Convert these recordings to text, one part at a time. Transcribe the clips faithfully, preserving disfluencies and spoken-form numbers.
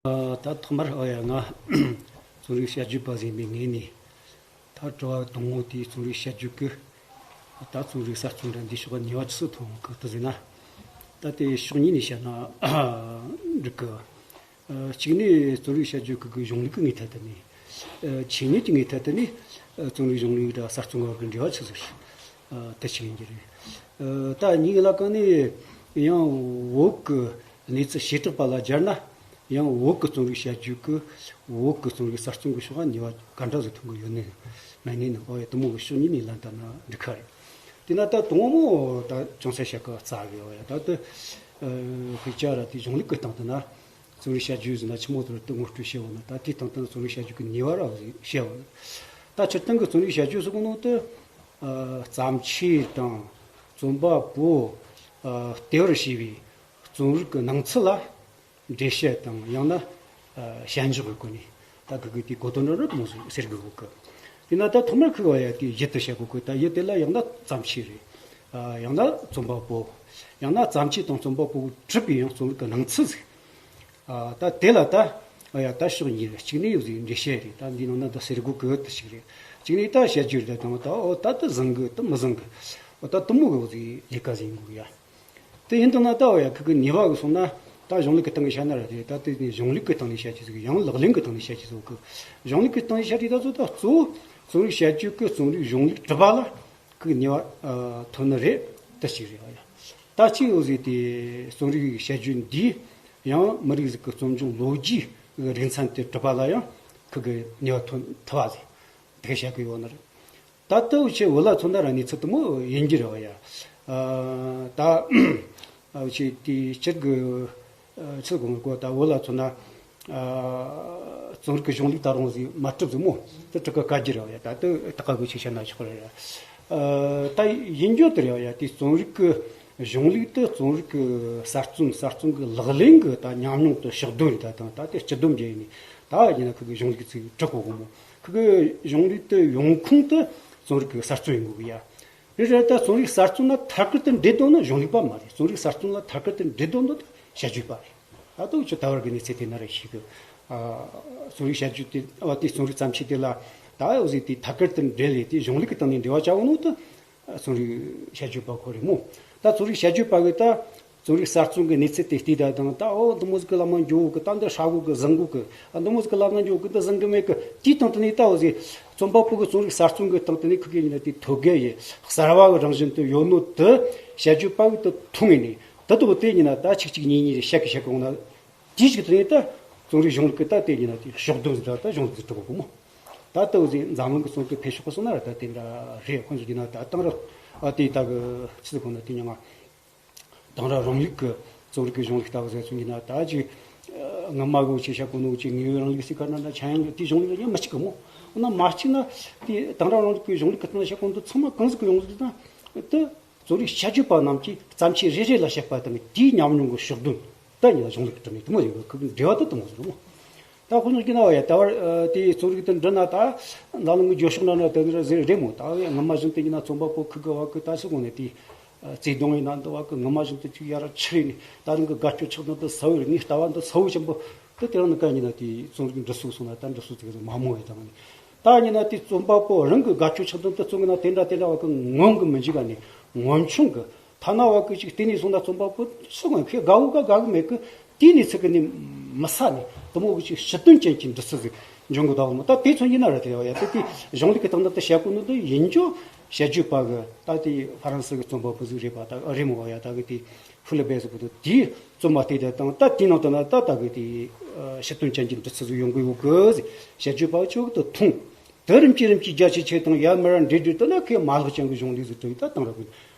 ཨ། ད་ཐོག་མར་ཨོ་ཡ་ང་རྩོམ་རིག་དཔྱད་བརྗོད་པ་ཟིན་པའི་ངོས་ནས། ད་དྲི་བ་དང་པོ་དེའི་རྩོམ་རིག་དཔྱད་བརྗོད་ཀྱི་ད་རྩོམ་རིག་གསར་རྩོམ་འདྲ་འདི་ཕྱོགས་ནུས་པ་ཆི་ཟིག་ཐོན་གི་འདུག་ཟེར་ན། ད་དེ་ཕྱོགས་གཉིས་ནས་བཤད་ན་འགྲིག་གི། ཨ། གཅིག་ནས་རྩོམ་རིག་དཔྱད་བརྗོད་ཀྱི་གི་གཞུང་ལུགས་ཀྱི་ངོས་ཐད་དུ་ནས། ཨ། ཆོས་ཉིད་ཀྱི་ངོས་ཐད་དུ་ནས། ཨ། རྩོམ་རིག་གཞུང་ལུགས་དང་གསར་རྩོམ་བར་གྱི་འབྲེལ་བ་ཆི་ཟིག་རེད། ཨ། དེ་གཅིག་ཡིན་གྱི་རེད། ཨ། ད་གཉིས་ཀྱི་ལ་ཀ་ནས་ཡང་བོད་ཀྱི་གནས་ཚུལ་བྱེ་བྲག་པ་ལ་སྦྱར་ན། ཡང་བོད་ཀྱི་རྩོམ་རིག་དཔྱད་བརྗོད་ཀྱི་བོད་ཀྱི་རྩོམ་རིག་གསར་རྩོམ་གྱི་ཕྱོགས་ནུས་པ་ག་འདྲ་ཟིག་ཐོན་གི་ཡོད་ནི་མེད་ནི་ནི། ཨོ་ཡ། དེ་མོ་གི་ཕྱོགས་གཉིས་ནས་ལན་བཏབ་ན་འགྲིག་གི་རེད། དེ་ན་ད་དང་པོ་ད་ཅུང་ཟད་བཤད་གི་རྩ་གི། ཨོ་ཡ། ད་དེ་ཨ་དཔེ་ཆ་ར་དེ་གཞུང་ལུགས་ཀྱི་སྟེང་དུ་ན་རྩོམ་རིག་དཔྱད་བརྗོད་ཟེར་ན་ཆི་མོ་དེ་ར་དེ་ངོ་སྤྲོད་བྱེད་འོ་ན། ད་དེའི་སྟེང་དུ་ན་རྩོམ་རིག་དཔྱད་བརྗོད་ཀྱི་ནུས་པ་ར་བཤད་འོ་ན། ད་སྤྱིར་བཏང་གི་རྩོམ་རིག་དཔྱད་བརྗོད་ཟེར་གོ་ནོ་དེ། ཨ། བརྩམས་ཆོས་དང་རྩོམ་པ་པོ། ཨ། ལྟེ་བར་བྱས་པའི་རྩོམ་རིག་གི་སྣང་ཚུལ་ལ་འགྲེལ་བཤད་དང་། ཡང་ན་ཨ་དཔྱད་འཇོག་གི་སྒོ་ནས་ད་གི་གི་དེའི་གོ་དོན་ར་ར་མོ་ཟིག་ཟེར་དགོས་གི། དེ་ན་ད་ཐོག་མར་ཁི་བ་ཡ་དེའི་ཡུལ་དེ་བཤད་དགོས་གི། ད་ཡུལ་དེ་ལ་ཡང་ན་བརྩམས་ཆོས་རེད། ཨ། ཡང་ན་རྩོམ་པ་པོ། ཡང་ན་བརྩམས་ཆོས་དང་རྩོམ་པ་པོ་གིས་གྲུབ་པའི་ཡང་རྩོམ་རིག་གི་སྣང་ཚུལ་ཟིག་ཨ། ད་དེ་ལ་ད། ཨ་ཡ། ད་ཕྱོགས་གཉིས་རེད། གཅིག་ནས་ཡོད་ཟིག་འགྲེལ་བཤད་རེད། ད་འདི་ནང་ན་ད་ཟེར་དགོས་གི་དེ་ཞིག་རེད། གཅིག་ནས་ད་དཔྱད་བརྗོད་རེད། ད་དང་ད་ཨོ་ད་དེ་བཟང་གི་དེ་མི་བཟང་གི། ཨོ་ད་དེ་མོ་གི་ཡོད་ཟིག་ལས་ཀ་ཟིག་ཡིན་དགོས་ཡ། དེ་ཡིན་དང་ན་ད་ཨོ་ཡ་ཁི་གི་ནུས་པ་གི་སོང་ན། ད་གཞུང་ལུགས་ཀྱི་སྟེང་གི་བཤད་ན་ར་རེད། ད་དེ་ནས་གཞུང་ལུགས་ཀྱི་སྟེང་ནས་བཤད་ཀྱི་ཟིག་ཡང་ལག་ལེན་གྱི་སྟེང་ནས་བཤད་ཀྱི་ཟིག་གི། གཞུང་ལུགས་ཀྱི་སྟེང་ནས་བཤད་དེ་ད་ཚོ་ད་གཙོ་བོ་རྩོམ་རིག་དཔྱད་བརྗོད་ཀྱི་རྩོམ་རིག་གཞུང་ལུགས་གྲུབ་པ་ལ། ཁོའི་ནུས་པ་ཨ་ཐོན་ནི་རེད། དེ་ཞིག་རེད་བ་ཡ། ད་ཅིག་འོ་ཟིག་དེ་རྩོམ་རིག་དཔྱད་བརྗོད་འདིས་ཡང་མི་རིགས་ཟིག་གི་རྩོམ་བྱུང་ལོ་རྒྱུས་ཀྱི་རིག་ཚན་དེ་གྲུབ་པ་ལ་ཡང་ཁོ་གི་ནུས་པ་ཐོན་ཐུབ་པ་ཟིག་དེ་བཤད་གི་ཡོད་ནི་རེད། ད་ལྟ་འུ་ཆོ་བོད་ལ་མཚོན་ན་ར་གནས་ཚུལ་དེ་མོ་ཡིན་གྱི་རེད་བ་ཡ། ཨ་ད་འུ་ཆོ་དེ་སྤྱིར་གི་ཨ་ཚུལ་གོང་གོ་ད་བོད་ལ་མཚོན་ན། ཨ་རྩོམ་རིག་གི་གཞུང་ལུགས་ད་རུང་ཟིག་མ་གྲུབ་ཟིག་མོ། དེ་དྲུག་གི་བཀའ་བརྒྱུད་རེད་བ་ཡ། ད་དེ་ད་ག་གི་ཆེ་ཤ་ན་ཆོག་རེད་ཡ། ཨ་ད་ཡིན་རྒྱུ་དེ་རེད་བ་ཡ། དེ་རྩོམ་རིག་གི་གཞུང་ལུགས་དེ་རྩོམ་རིག་གི་གསར་རྩོམ་གསར་རྩོམ་གི་ལག་ལེན་གི་ད་ཉམས་མྱོང་དེ་ཕྱོགས་བསྡོམས་རེད། ད་དང་ད་དེ་སྤྱི་སྡོམ་བྱས་ནས་ད་ཡིན་ན་ཁོ་གི་གཞུང་ལུགས་ཚིག་གྲུབ་གོ་གི་མོ། ཁོ་གི་གཞུང་ལུགས་དེ་ཡོང་ཁུངས་དེ་རྩོམ་རིག་གི་གསར་རྩོམ་ཡིན་དགོས་གི་ཡ། རེད་རེད། ད་རྩོམ་རིག་གསར་རྩོམ་ལ་ཐད་ཀར་དུ་འབྲེལ་འདོད་ནི་གཞུང་ལུགས་པ་མ་རེད། རྩོམ་རིག་གསར་རྩོམ་ལ་ཐད་ཀར་དུ་འབྲེལ་འདོད་ནི་དཔྱད་བརྗོད་པ་རེད། ད་དུང་ཁྱོད་ད་བར་གི་གནས་ཚུལ་དེ་ན་རེ་ཞིག་གི། ཨ་རྩོམ་རིག་དཔྱད་བརྗོད་དེ་བ་དེ་རྩོམ་རིག་བརྩམས་ཆོས་དེ་ལ་ད་འོ་ཟིག་དེ་ཐད་ཀར་དུ་འབྲེལ་ལས་དེ་གཞུང་ལུགས་ཀྱི་སྟེང་ནས་འབྲེལ་བ་བྱ་འོ་ནོ་དུ་རྩོམ་རིག་དཔྱད་བརྗོད་པ་ཁོ་རེད་མོ། ད་རྩོམ་རིག་དཔྱད་བརྗོད་པ་གི་ད། རྩོམ་རིག་གསར་རྩོམ་གྱི་གནས་ཚུལ་དེ་བལྟས་ད་དང་། ད་འོ་འདི་མོ་ཟིག་གི་ལམ་ན་འགྱོ་གི། ད་འདི་ཧྲ་གོ་གི། བཟང་གོ་གི། ཨ་འདི་མོ་ཟིག་གི་ལམ་ན་འགྱོ་གི། འདི་བཟང་གི་མེད་གི། དེའི་སྟེང་དུ་ནས་ད་འོ་ཟིག་རྩོམ་པ་པོ་གི་རྩོམ་རིག་གསར་རྩོམ་གི་སྟེང་དུ་ནས་ཁོ་གི་ཡིན་ན་དེ་ཐོད་རྒལ་ཡི་གསར་བ་གི་རང་བཞིན་དུ་ཡོད་ནོ་དེ་དཔྱད་བརྗོད་པ་གི་དེ་མཐོང་ངེ་ནས། དེ་དེ་བོ་དེ་ཡིན་ན་ད་ཆིག་ཆིག་གཉིས་གཉིས་རེ་བཤད་གི་བཤད་གི་འོང་ན། དེའི་ཞིག་དེ་ནས་ད་རྩོམ་རིག་གཞུང་ལུགས་གི་ད་དེ་ཡིན་ན་དེ་ཕྱོགས་བསྡོམས་ཟིག་ད་ད་གཞུང་ལུགས་ཟིག་གྲུབ་གོ་མོ། ད་ལྟ་འོ་ཟིག་འཛམ་གླིང་གི་རྩོམ་གི་འཕེལ་ཕྱོགས་གི་སོང་ན་ར་ད་དེ་འདྲ་རེད། ཁོང་ཚོ་ཡིན་ན་ད་དེང་ར་ཨ་དེ་ད་གི་ཆི་ཟིག་གོ་ན་དེ་མྱ་ང་དེང་རབས་རིང་ལུགས་ཀྱི་རྩོམ་རིག་གི་གཞུང་ལུགས་ལྟ་བུ་ཟེར་ཚུལ་ཡིན་ན། ད་ཅིག་ཨ་སྔ་མ་གི་འུ་ཆོས་བཤད་གོ་ནོ་འུ་ཆོས་དངོས་ཡོད་རིང་ལུགས་ཟེར་ག་ན་ན་ཆ་ཡང་དེའི་གཞུང་ལུགས་ལ་ཡང་མི་གཅིག་གི་མོ། འོ་ན་མ་གཅིག་ན་དེ་དེང་རབས་རིང་ལུགས་ཀྱི་གཞུང་ལུགས་ཀྱི་སྟེང་ལ་བཤད་གོ་ནོ་ཚང་མ་གང་ཟིག་གི་གཞུང་ལུགས་ཟེར་ན། དེ་རྩོམ་རིག་དཔྱད་བརྗོད་པ་རྣམས་ཀྱིས་བརྩམས་ཆོས་རེ་རེ་ལ་བཤད་པ་དང་དེའི་ཉམས་མྱོང་གི་ཕྱོགས་བསྡོམས་དེ་ཡིན་ན་གཞུང་ལུགས་ཀྱི་གྲུབ་ནས་དེ་མོ་ཡིན་པ། ཁོ་གི་འབྲེལ་བ་དེ་དེ་མོ་ཟིག་རེད་མོ། ད་ཁོ་ཚོ་གི་ན་བ་ཡ་ད་བར་ཨ་དེའི་རྩོམ་རིག་དེ་འབྲི་ན་ད་འཛམ་གླིང་གི་རྒྱུ་ཕྱོགས་ན་ན་དེ་འདྲ་ཟེར་རེད་མོ། ད་བས་སྔ་མ་བཞིན་དུ་ཡིན་ན་རྩོམ་པ་པོ་ཁི་གི་བ་གི་ད་སུ་གོང་ནས་དེའི་ཨ་བརྩེ་དུང་ཡིན་ན་འདི་བ་གི་སྔ་མ་བཞིན་དུ་ཅིག་ཡར་ཆི་རེད་ནས། ད་རང་གི་དགའ་སྐྱོ་ཆགས་སྡང་དེ་ས་བོ་རེད། ངའི་ལྟ་བ་འདི་ས་བོ་ཆེན་པོ་དེ། དེ་རང་ནི་ག་ཡིན་ན་དེའི་རྩོམ་རིག་འབྲི་སྲོལ་སོང་ན་ད་འབྲི་སྲོལ་དེ་གི་མ་མོ་བས་ད་ནི། ད་ཡིན་ན་དེའི་རྩོམ་པ་པོ་རང་གི་དགའ་སྐྱོ་ཆགས་སྡང་དེ་རྩོམ་གི་ན་དེ་འདྲ་དེ་འདྲ་བ་གི་ངོམ་གི་མི་འཇིག་ག་ནས་ངོམ་ཆུང་གི། ཐ་ན་བ་གི་ཅིག་བལྟས་ནས་སོང་ན་རྩོམ་པ་པོ་སུ་ངོ་ཁོས་དགའ་བོ་ག་དགའ་གི་མེད་གི། དེའི་གནས་ཚུལ་གི་ནི་མི་ས་ནས་དེ་མོ་གི་ཅིག་ཕྱི་དོན་ཅན་གྱི་འབྲི་ཚུལ་ཟིག་འབྱུང་གི་འདུག་མོ། ད་དེ་ཚོ་ཡིན་ན་ར་དེ་ཡ་ཡ་དེ་དེ་གཞུང་ལུགས་ཀྱི་སྟེང་ན་དེ་བཤད་གོ་ནི་དེ་ཡིན་རྒྱུ་དཔྱད་བརྗོད་པ་གི་ད་དེ་ཧྥ་རན་སི་གི་རྩོམ་པ་པོ་ཟིག་རེད་པ། ད་རེད་མོ་བ་ཡ། ད་གི་དེ་ཧྥུ་ལི་བེ་ཟིག་པོ་དེ་དེའི་རྩོམ་པ་དེ་དེ་དང་ད་དེའི་ནང་དུ་ན་ད་ད་གི་དེ་ཕྱི་དོན་ཅན་གྱི་འབྲི་ཚུལ་ཟིག་ཡོང་གི་ཡོད་གི་ཟིག་དཔྱད་བརྗོད་པ་ཆོ་གི་དེ་མཐོང་། དེ་རིམ་གྱིས་རིམ་གྱིས་རྒྱ་ཆེ་ཆེ་དང་ཡར་མར་འདྲེས་འདྲེས་དུ་ན་ཁོས་མ་ལག་ཅན་གྱི་གཞུང་ལུགས་ཟིག་གྲུབ་ཡོད། ད་དེང་རབས་ཀྱི་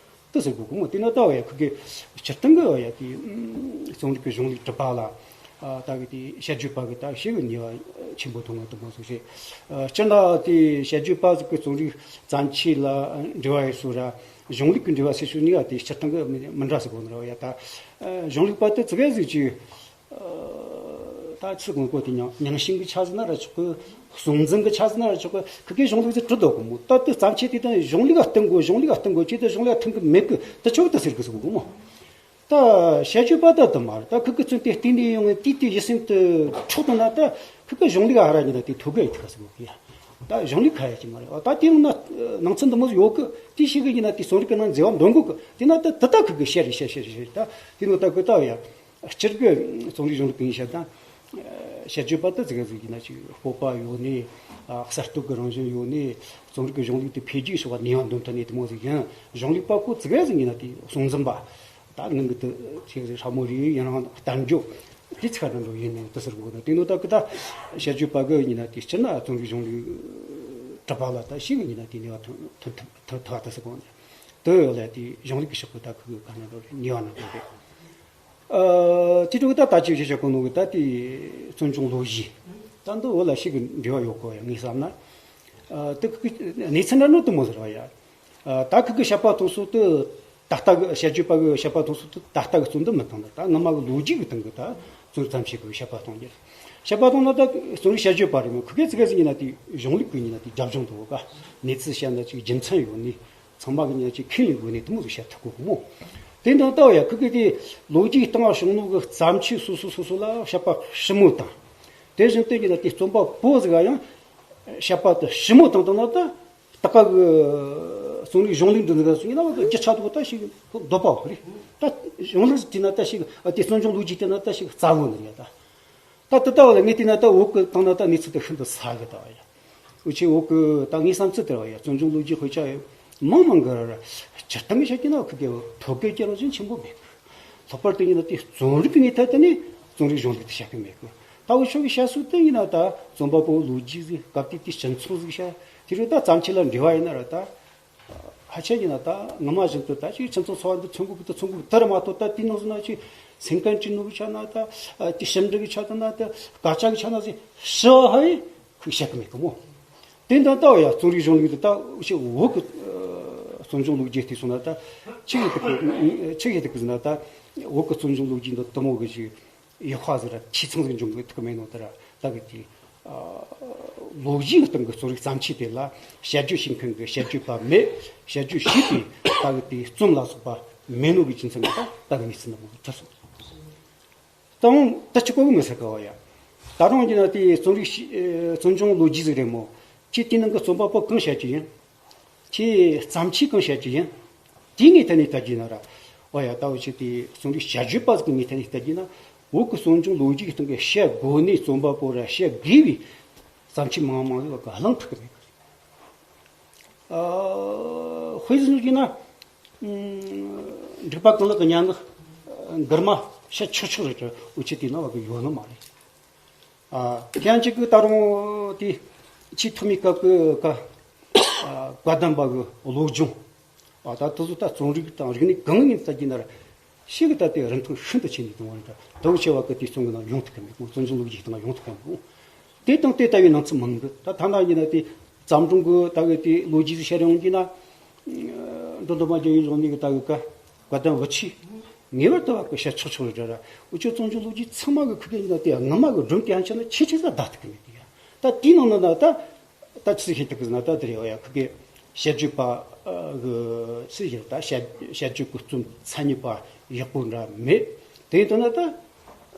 དེ་ཟེར་དགོས་གི་མོ། དེ་ན་ད་བ་ཡ་ཁོ་གི་སྤྱིར་བཏང་གི་བ་ཡ་དེ་རྩོམ་རིག་གི་གཞུང་ལུགས་གྲུབ་པ་ལ་ཨ་ད་གི་དེ་དཔྱད་བརྗོད་པ་གི་ད་ཤེས་གི་ནུས་པ་ཆེན་པོ་ཐོན་ང་དུ་མ་སོང་ཞེས། ཨ་སྤྱིར་ན་དེ་དཔྱད་བརྗོད་པ་ཟིག་གི་རྩོམ་རིག་བརྩམས་ཆོས་ལ་འབྲེལ་བ་ཡོད་སོ་ར་གཞུང་ལུགས་ཀྱི་འབྲེལ་བ་ཟེར་ཤུགས་ནུས་པ་དེ་སྤྱིར་བཏང་གི་མི་མི་འདྲ་ཟེར་དགོས་ནི་ར་བ་ཡ། ད་ཨ་གཞུང་ལུགས་པ་དེ་ཙི་གེ་ཟིག་ཅིག་ད་ཚིག་གོང་གོ་དེ་མྱང་མྱང་ཤིང་གི་ཆ་ཟིན་ན་ར་ཆོག་གི། གཟུང་འཛིན་གི་ཆ་ཟིན་ན་ར་ཆོག་གི། ཁི་གེ་གཞུང་ལུགས་ཟིག་གྲུབ་འདུག་གི་མོ། ད་དེ་བརྩམས་ཆོས་དེ་དང་གཞུང་ལུགས་ལ་བསྟུན་དགོས། གཞུང་ལུགས་ལ་བསྟུན་དགོས་ཅེས་དེ་གཞུང་ལུགས་ལ་མཐུན་གི་མེད་གི། དེ་ཆོག་གི་ད་ཟེར་གི་ཟེར་གི་མོ། ད་བཤད་རྒྱུད་པ་ད་དུ་མ་རེད། ད་ཁུ་གི་ཚུན་དེ་བལྟས་ནས་ཡོང་ངས་དེ་དེ་ཡིད་སེམས་དུ་འཕྲོག་དང་ན། ད་ཁུ་གི་གཞུང་ལུགས་ཨ་ར་ཉིད་ན་དེ་ཐུག་གི་ཡིན་ཐུག་ག་ཟེར་གོ་གི་ཡ། ད་གཞུང་ལུགས་ཁ་ཡ་ཅི་མ་རེད། ད་དེ་ཡང་ན་ནང་ཚན་འདི་མོ་ཡོད་གི། དེ་ཞིག་གི་ཡིན་ན་དེ་རྩོམ་རིག་གི་ནང་མཛེས་པ་འདོན་གོ་གི། དེ་ན་ད་དེ་ད་ཁུ་གི་བཤད་རེད། བཤད་བཤད་བཤད་ད་དེ་ནོ་ད་ཁུ་ད་ཡ། སྤྱིར་གི་རྩོམ་རིག་གཞུང་ལུགས་ཀྱི་ཡིན་བཤད་དང་། བཤད་རྒྱུད་པ་དེ་ཙི་གེ་ཟིག་ཡིན་ན་ཅིག་སྤོབས་པ་ཡོད་ནས། ཨ། གསར་གཏོད་ཀྱི་རང་བཞིན་ཡོད་ནས། རྩོམ་རིག་གི་གཞུང་ལུགས་དེ་འཕེལ་རྒྱས་སོགས་ནུས་པ་འདོན་ཐུབ་ནས་དེ་མོ་ཟིག་ཡིན། གཞུང་ལུགས་པ་ཁོ་ཙི་གེ་ཟིག་ཡིན་ན་དེ་གསུང་འཛིན་པ། ད་ངང་གི་དེ་ཅིག་ཟིག་ཧྲ་མོ་རེ་ཡིན་རང་གཏམ་རྒྱུད་དེ་ཚིག་འདྲ་འགྲོ་ཡིན་ནས་དེ་ཟེར་གོ་ན། དེ་ནོ་ད་གི་ད་བཤད་རྒྱུད་པ་གི་ཡིན་ན་དེ་སྤྱིར་ན་རྩོམ་རིག་གཞུང་ལུགས་གྲུབ་པ་ལ་ད་ཞིག་ཡིན་ན་དེ་ནུས་པ་ཐོན་ཐོན་ཐོན་ཐོན་ཐུབ་པ་དེ་ཟེར་གོ་ནས། དེ་ཡོད་ལ་དེ་གཞུང་ལུགས་ཀྱི་ཕྱོགས་ཀྱི་ད་ཁུ་གི་ག་ན་འགྲོ་རེད། ནུས་པ་ན་འགྲོ་རེད། ཨ། དེ་འདྲ་ད་ད་ཅིག་བཤད་བྱ་གོ་ནོ་གི་ད་དེ་རྩོམ་བྱུང་ལོ་རྒྱུས་ད་འདི་འོ་ལ་ཞིག་གི་འབྲེལ་བ་ཡོད་གོ་ཡ་ངས་བསམ་ན། ཨ། དེ་ཁུ་གི་གནས་ཚུལ་འདྲ་ནོ་དེ་མོ་ཟེར་བ་ཡ། ཨ། ད་ཁུ་གི་བཤད་པ་དང་སོ་དེ་ད་ལྟ་གི་བཤད་རྒྱུད་པ་གི་བཤད་པ་དང་སོ་དེ་ད་ལྟ་གི་རྩོམ་འདི་མི་སྟངས་ད། ད་སྔ་མ་གི་ལོ་རྒྱུས་གི་སྟེང་གི་ད་རྩོམ་རིག་བརྩམས་ཆོས་གི་བཤད་པ་སྟངས་ཀྱི་བཤད་པ་སྟངས་ན། ད་རྩོམ་རིག་བཤད་རྒྱུད་པ་རེད་མོ། ཁུ་གེ་ཙི་གེ་ཟིག་ཡིན་ན་དེ་གཞུང་ལུགས་གི་ཡིན་ན་དེ་རྒྱབ་ལྗོངས་དུ་ག་གནས་ཚུལ་བཤད་ན་ཅིག་རྒྱུ་མཚན་ཡོད་ནས། ཚང་མ་གི་ཉག་ཅིག་ཁས་ལེན་དགོས་ནས་དེ་མོ་ཟིག་བཤད་ཐུབ་གོ་གི་མོ། དེ་འདྲ་ལྟ་བ་ཡ་ཁུ་གི་དེ་ལོ་རྒྱུས་སྟེང་བྱུང་ནོ་གི་བརྩམས་ཆོས་སོ་སོ་སོ་སོ་ལ་བཤད་པ་ཞིབ་མོ་དང་། དེ་བཞིན་དུ་ཡིན་ན་དེ་རྩོམ་པ་པོ་ཟིག་ག་ཡང་བཤད་པ་དེ་ཞིབ་མོ་དང་དང་ན། ད་ད་ག་གི་རྩོམ་རིག་གཞུང་ལུགས་འདི་འདི་ག་སུ་ཡིན་ན་བ་གི་རྒྱུ་ཆ་དོ་ད་ཞིག་འདོད་པ་བོ་རེད། ད་གཞུང་ལུགས་དེ་ན་ད་ཞིག་དེ་རྩོམ་བྱུང་ལོ་རྒྱུས་དེ་ན་ད་ཞིག་རྩ་བོ་ནི་རེད་ད། ད་དེ་ལྟ་བ་ལ་ངས་བལྟས་ན་ད་བོད་ཀྱི་སྟེང་ན་ད་གནས་ཚུལ་དེ་ཤིན་ཏུ་གསལ་གི་ལྟ་བ་ཡ། འུ་ཆོས་བོད་ཀྱི་ད་ངའི་བསམ་ཚུལ་དེ་རེད་བ་ཡ། རྩོམ་བྱུང་ལོ་རྒྱུས་དཔེ་ཆ་མང་མང་གི་སྤྱིར་བཏང་གི་བཤད་ཀྱི་ན་ཁུ་གེ་ཐོད་རྒལ་གྱི་རང་བཞིན་ཆེན་པོ་མེད་གི། ལྷག་པར་དུ་ཡིན་ན་དེ་རྩོམ་རིག་གི་ངོས་ཐད་དུ་ནི་རྩོམ་རིག་གཞུང་ལུགས་དེ་བཤད་གི་མེད་གི། ད་འུ་ཆོ་གི་བཤད་སྲོལ་དེ་ཡིན་ན་ད་རྩོམ་པ་པོ་ལོ་རྒྱུས་ཟིག་སྐབས་དེ་དུས་སྤྱི་ཚོགས་ཟིག་བཤད། དེ་རུ་ད་བརྩམས་ཆོས་ལ་འབྲེལ་བ་ཡིན་ན་ར་ད། ཕལ་ཆེར་ཡིན་ན་ད་སྔ་མ་བཞིན་དུ་ད་ཅིག་ཁྱིམ་ཚང་འཚོ་བ་འདི་མཚོན་གོ་གི་དེ་མཚོན་གོ་གི་དེ་ར་མ་གཏོགས། ད་དེའི་ནང་ཟིན་ན་ཅིག་སེམས་ཁམས་ཅིག་ནོར་བུ་ཆ་ན་ད་དེ་ཞིབ་འབྲི་གི་ཆ་ད་ན་ད་སྐད་ཆ་གི་ཆ་ན་ཟིན་ཧྲི་བ་ཧ་ཡི་ཁུག་བཤད་གི་མེད་གི་མོ། དེ་འདྲ་ལྟ་བ་ཡ་རྩོམ་རིག་གཞུང་ལུགས་དེ་ད་ཅིག་བོད་ཀྱི་རྩོམ་བྱུང་ལོ་རྒྱུས་དེ་སོང་ན་ད་ཆི་ཡི་དེ་གི་ཆི་ཡི་དེ་གི་ཟིན་ན་ད་བོད་ཀྱི་རྩོམ་བྱུང་ལོ་རྒྱུས་འདི་དེ་མོ་གི་ཅིག་ཡག་པ་ཟིག་ར་ཆེ་ཚང་ཟིག་འབྱུང་གི་ཐུག་མེད་ནོ་དེ་ར་ད་གི་དེ། ཨ། ལོ་རྒྱུས་སྟེང་གི་རྩོམ་རིག་བརྩམས་ཆོས་དེ་ལ་དཔྱད་བརྗོད་བྱེད་མཁན་གི་དཔྱད་བརྗོད་པ་མེད། དཔྱད་བརྗོད་བྱས་ཏེ་ད་གི་དེ་རྩོམ་ལ་སོགས་པ་མེད་ནོ་གི་རྒྱུ་མཚན་གི་ད་ད་གི་གནས་ཚུལ་འདི་མོ་གི་ཐུག་སོང་། ད་འོང་ད་ཅི་གོ་གི་མི་ཟེར་ག་བ་ཡ། ད་རུང་གི་ན་དེ་རྩོམ་རིག་ཨ། རྩོམ་བྱུང་ལོ་རྒྱུས་ཟིག་རེད་མོ། ཁྱེད་དེ་ནང་གི་རྩོམ་པ་པོ་གང་བཤད་ཀྱི་ཡིན། ཁྱེད་བརྩམས་ཆོས་གང་བཤད་ཀྱི་ཡིན། དེའི་ངོས་ཐད་ནས་ལྟ་རྒྱུ་ན་ར། ཨོ་ཡ། ད་འུ་ཆོ་དེ་རྩོམ་རིག་དཔྱད་བརྗོད་པ་ཟིག་གི་ངོས་ཐད་ནས་ལྟ་རྒྱུ་ན། བོད་ཀྱི་རྩོམ་བྱུང་ལོ་རྒྱུས་ཀྱི་སྟེང་གི་བཤད་དགོས་ནི་རྩོམ་པ་པོ་ར་བཤད་དགོས་པའི་བརྩམས་ཆོས་མང་མང་ཟིག་བ་ག་གླེང་ཐུབ་ཀྱི་མེད་གི། ཨ། དཔེ་ཟིག་བཞག་ན། ཨ། འབྲུག་པ་ཀུན་ལེགས་ཀྱི་སྙན་ངག་མགུར་མ་བཤད་ཆོག་ཆོག་རེད་དྲ། འུ་ཆོ་དེ་ན་བ་གི་ཡོད་ནི་མ་རེད། ཨ། ཁྱེད་ཅག་གི་ད་རུང་དེ་ཆེས་ཐོག་མའི་སྐབས་ཀྱི་ཀ། ཨ། བཀའ་གདམས་པ་གི་བློ་སྦྱོང་། ཨ། ད་དེ་ཚོ་ད་རྩོམ་རིག་དང་རིག་གནས་གང་ཡིན་ལྟ་རྒྱུ་ན་ར་ཞིག་གི་ད་དེ་རིན་ཐང་ཤིན་ཏུ་ཆེ་ནས་གཏོང་བ་རེད། ད་འུ་ཆོ་བ་གི་དེ་རྩོམ་གི་ནང་ཡོང་ཐུབ་ཀྱི་མེད་གོ། རྩོམ་བྱུང་ལོ་རྒྱུས་སྟེང་ཡོང་ཐུབ་ཀྱི་མེད་གོ། དེ་དང་དེ་ལྟ་བུའི་སྣང་ཚུལ་མང་གི། ད་ཐ་ན་ཡིན་ན་དེ་བརྩམས་སྒྲུང་གི་ད་གི་དེ་ལོ་རྒྱུས་སུ་བཤད་ཡོང་རྒྱུ་ན། འགྲོ་འདུག་མ་རྒྱལ་བའི་གཞུང་ནས་གི་ད་གི་ཀ་བཀའ་གདམས་བུ་ཆེ། ངེས་པར་དུ་བ་གི་བཤད་ཆོག་ཆོག་རེད་ར། འུ་ཆོ་རྩོམ་བྱུང་ལོ་རྒྱུས་ཚང་མ་གི་ཁུ་གེ་ཡིན་ན་དེ་སྔ་མ་གི་སྒྲུང་དེ་ཡང་ཆ་ན་ཆེ་ཆེ་ས་བདག་ཐུབ་ཀྱི་མེད་དེ་ཡ། ད་དེའི་ནང་ན་ན་ད་ད་ཆི་ཟིག་ཤེས་ཐུབ་ཀྱི་ཟེར་ན་ད་དེ་རེད་བ་ཡ། ཁུ་གེ་དཔྱད་བརྗོད་པ་གི་ཆི་ཟེར་ད་དཔྱད་དཔྱད་བརྗོད་ཀྱི་རྩོམ་མཚན་ཉིད་པ་ཡག་པོ་འདྲ་མེད། དེ་ཡིན་དུས་ན་ད་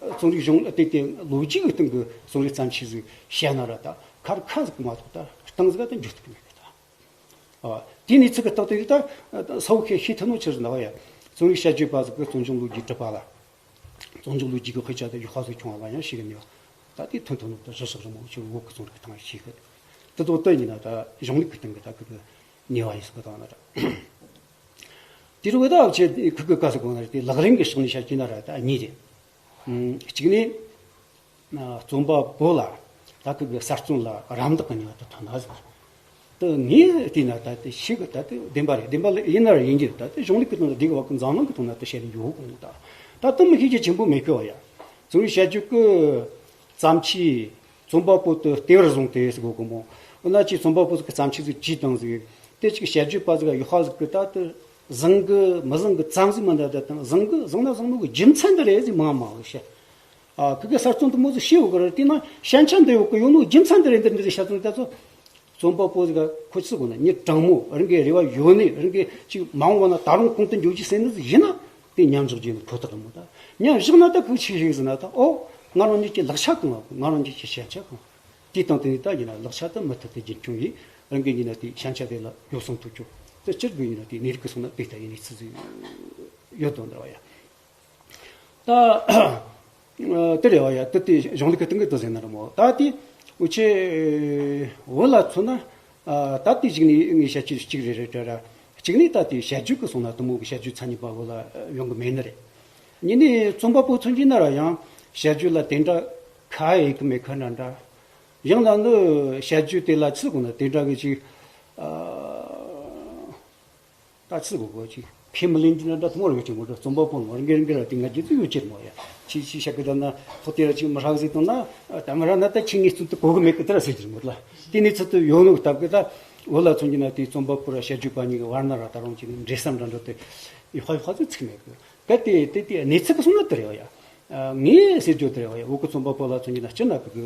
རྩོམ་རིག་གཞུང་དེ་དེ་ལོ་རྒྱུས་ཀྱི་སྟེང་གི་རྩོམ་རིག་བརྩམས་ཆོས་ཟིག་བཤད་ན་ར་ད་ཁར་ཁ་ཟིག་མ་གཏོགས་ད་སྟེང་ཟིག་ག་ད་འཇུག་ཐུབ་ཀྱི་མེད་གི་ད། ཨ། དེའི་གནས་ཚུལ་གི་རྟགས་དེ་ད་ས་བོ་ཁས་ཤེས་ཐུབ་ནོ་ཆི་ཟིག་ན་བ་ཡ། རྩོམ་རིག་དཔྱད་བརྗོད་པ་ཟིག་གི་རྩོམ་བྱུང་ལོ་རྒྱུས་སྒྲུབ་པ་ལ། རྩོམ་བྱུང་ལོ་རྒྱུས་ཀྱི་དཔེ་ཆ་དེ་ཡག་པ་ཟིག་བྱུང་བ་ལ་ཡང་ཤེས་གི་ནས་བ། ད་དེ་ཐོན་ཐོན་ནོ་ད་གཞི་ཕྱོགས་རི་མོ་ཆེ་བོ་གི་རྩོམ་རིག་གི་ཐང་ཤེས་གི། དེ་དོ་ལྟ་ཡིན་ན་ད་གཞུང་ལུགས་ཀྱི་སྟེང་གི་ད་གི་གི་ནུས་པ་ཡིན་ཟིག་གི་ད་ན་ར། དེ་རུ་བ་ད་ཆེ་ཁུ་གི་ཀ་ཟིག་གོ་ན་ར་དེ་ལག་ལེན་གི་ཕྱོགས་ནས་བཤད་ཀྱི་ན་ར་ད་གཉིས་རེད། ཨ། གཅིག་ནི། ཨ། རྩོམ་པ་པོ་ལ་ད་ཁུ་གི་གསར་རྩོམ་ལ་རམ་འདེགས་ཀྱི་ནུས་པ་དེ་ཐོན་ན་ཟིག། དེ་ངས་བལྟས་ན་ད་དེ་ཤིག་གི་ད་དེ་བདེན་པ་རེད། བདེན་པ་ལ་ཡིན་ན་ར་ཡིན་གྱི་རེད། ད་དེ་གཞུང་ལུགས་ཀྱི་སྟེང་ལ་དེ་གི་བ་གི་འཛམ་གླིང་གི་ཐོག་ན་དེ་བཤད་ནས་ཡོད་གོ་ད། ད་དེ་མི་ཤེས་རྒྱུ་ཆེན་པོ་མེད་གི་བ་ཡ། རྩོམ་རིག་དཔྱད་བརྗོད་ཀྱི་བརྩམས་ཆོས་རྩོམ་པ་པོ་དེ་ལྟེ་བར་བཟུང་སྟེ་ཟེར་གོ་གི་མོ། འོ་ན་ཅིག་རྩོམ་པ་པོ་ཟིག་གི་བརྩམས་ཆོས་ཟིག་བྲིས་དང་ཟིག། དེ་ཅིག་དཔྱད་བརྗོད་པ་ཟིག་ཡག་པ་ཟིག་གི་ད་དེ་བཟང་གི་མི་བཟང་གི་ཙམ་ཟིག་མི་འདྲ། ད་དང་བཟང་གི་བཟང་ན་བཟང་ནོ་གི་རྒྱུ་མཚན་འདི་རེད་ཟིག་མང་མང་ཟིག་བཤད། ཨ། ཁུ་གེ་གསར་རྩོམ་དེ་མོ་ཟིག་ཤེས་ཡོད་གི་རེད། དེ་ན་ཞན་ཆ་འདི་ཡོད་གི་ཡོད་ནོ་རྒྱུ་མཚན་འདི་རེད། འདི་འདི་རེད་བཤད་ཚུལ་ད་ཚོ། རྩོམ་པ་པོ་ཟིག་ག་ཁོ་ཆི་ཟིག་གོ་ན་མྱི་དྲང་མོ་རང་གི་རེ་བ་ཡོད་ནི་རང་གི་ཅིག་མ་འོངས་པ་ན་ད་རུང་གོང་དུ་འགྲོ་རྒྱུ་ཟེར་ནི་ཟིག་ཡིན་ན། དེ་མཉམ་བཞག་བྱས་ནས་ཁོ་ཐག་རེད་མོ། ད་མཉམ་བཞག་ན་ད་ཁོ་ཆི་ཞིག་ཟེར་ན། ད་ཨོ་ང་རང་ཉིད་ཀྱི་ལག་ཆ་གང་བ། ང་རང་ཉིད་ཀྱི་ཞལ་ཆ་གང་བ། དེའི་སྟེང་དེ་ནས་ད་ཡིན་ན་ལག་ཆ་ད་མུ་མཐུད་དུ་རྒྱུན་འཁྱོངས་ཡིན། རང་གི་ཡིན་ན་དེ་ཞན་ཆ་དེ་ལ་ཡོ་བསྲང་ཐུབ་ཆོག་དེ་སྤྱིར་གི་ཡིན་ན་དེ་གནས་རིགས་ཀྱི་སོང་ན་དེ་ལྟ་ཡིན་ནི་ཚིག་ཟིག་ཡོད་དོ་འདྲ་བ་ཡ། ད་དེ་རེད་བ་ཡ། དེ་དེ་གཞུང་ལུགས་ཀྱི་སྟེང་གི་དེ་ཟེར་ན་ར་མོ། ད་དེ་འུ་ཆེ་བོད་ལ་མཚོན་ན། ད་དེ་གཞུག་ནས་ངས་བཤད་རྒྱུ་གཅིག་རེ་རེ་འདྲ་ར། གཅིག་ནས་ད་དེ་བཤད་རྒྱུད་ཀྱི་སོང་ན་དེ་མོ་གི་བཤད་རྒྱུད་མཚན་ཉིད་པ་བོད་ལ་ཡོང་གི་མེད་ནི་རེད། གཉིས་ནས་རྩོམ་པ་པོ་མཚོན་གྱི་ན་ར་ཡང་བཤད་རྒྱུད་ལ་དེ་འདྲ་ཁ་ཡེ་གི་མེད་ཁ་འདྲ་འདྲ། ཡང་ན་ནི་བཤད་རྒྱུད་དེ་ལ་ཚིག་གོ་ན་དེ་འདྲ་གི་ཅིག་ད་ཚིག་གོ་གོ་ཅིག་ཁས་མི་ལེན་གྱི་ན་འདྲ་ཐུ་མོ་རེ་ཅིག་མོ་འདྲ། རྩོམ་པ་པོ་མོ་རང་གི་རང་གི་ར་དེ་ང་རྒྱུད་ཚིག་ཡོད་ཅེར་མོ་ཡ། ཅི་ཅི་བཤད་གི་ད་ན་ཐོག་དེ་ར་ཅིག་མི་ཧྲག་ཟིག་བཏང་ན། ད་མི་ར་ན་ད་ཁྱི་ངའི་ཚུལ་དུ་གོ་གི་མེད་གི་དེ་ར་ཟེར་གྱི་མོ་ལ། དེ་ནས་ཚུལ་དུ་ཡོད་ནོ་སྟབས་གི་ད་བོད་ལ་མཚོན་གྱི་ན་དེ་རྩོམ་པ་པོ་ར་བཤད་རྒྱུད་པ་གཉིས་གི་བར་ན་ར་ད་རུང་ཅིག་འབྲེལ་ཟམ་འདྲ་འདྲ་དེ་ཡོད་ཧ་ཡོད་ཧ་ཚོད་ཚིག་མེད་གི། གལ་ཏེ་དེ་དེ་གནས་ཚུལ་གི་སོང་ན་དེ་རེད་བ་ཡ། ངས་ཟེར་རྒྱུ་དེ་རེད་བ་ཡ། བོད་གི་རྩོམ་པ་པོ་ལ་མཚོན་གྱི་ན་སྤྱིར་ན་གི་གི་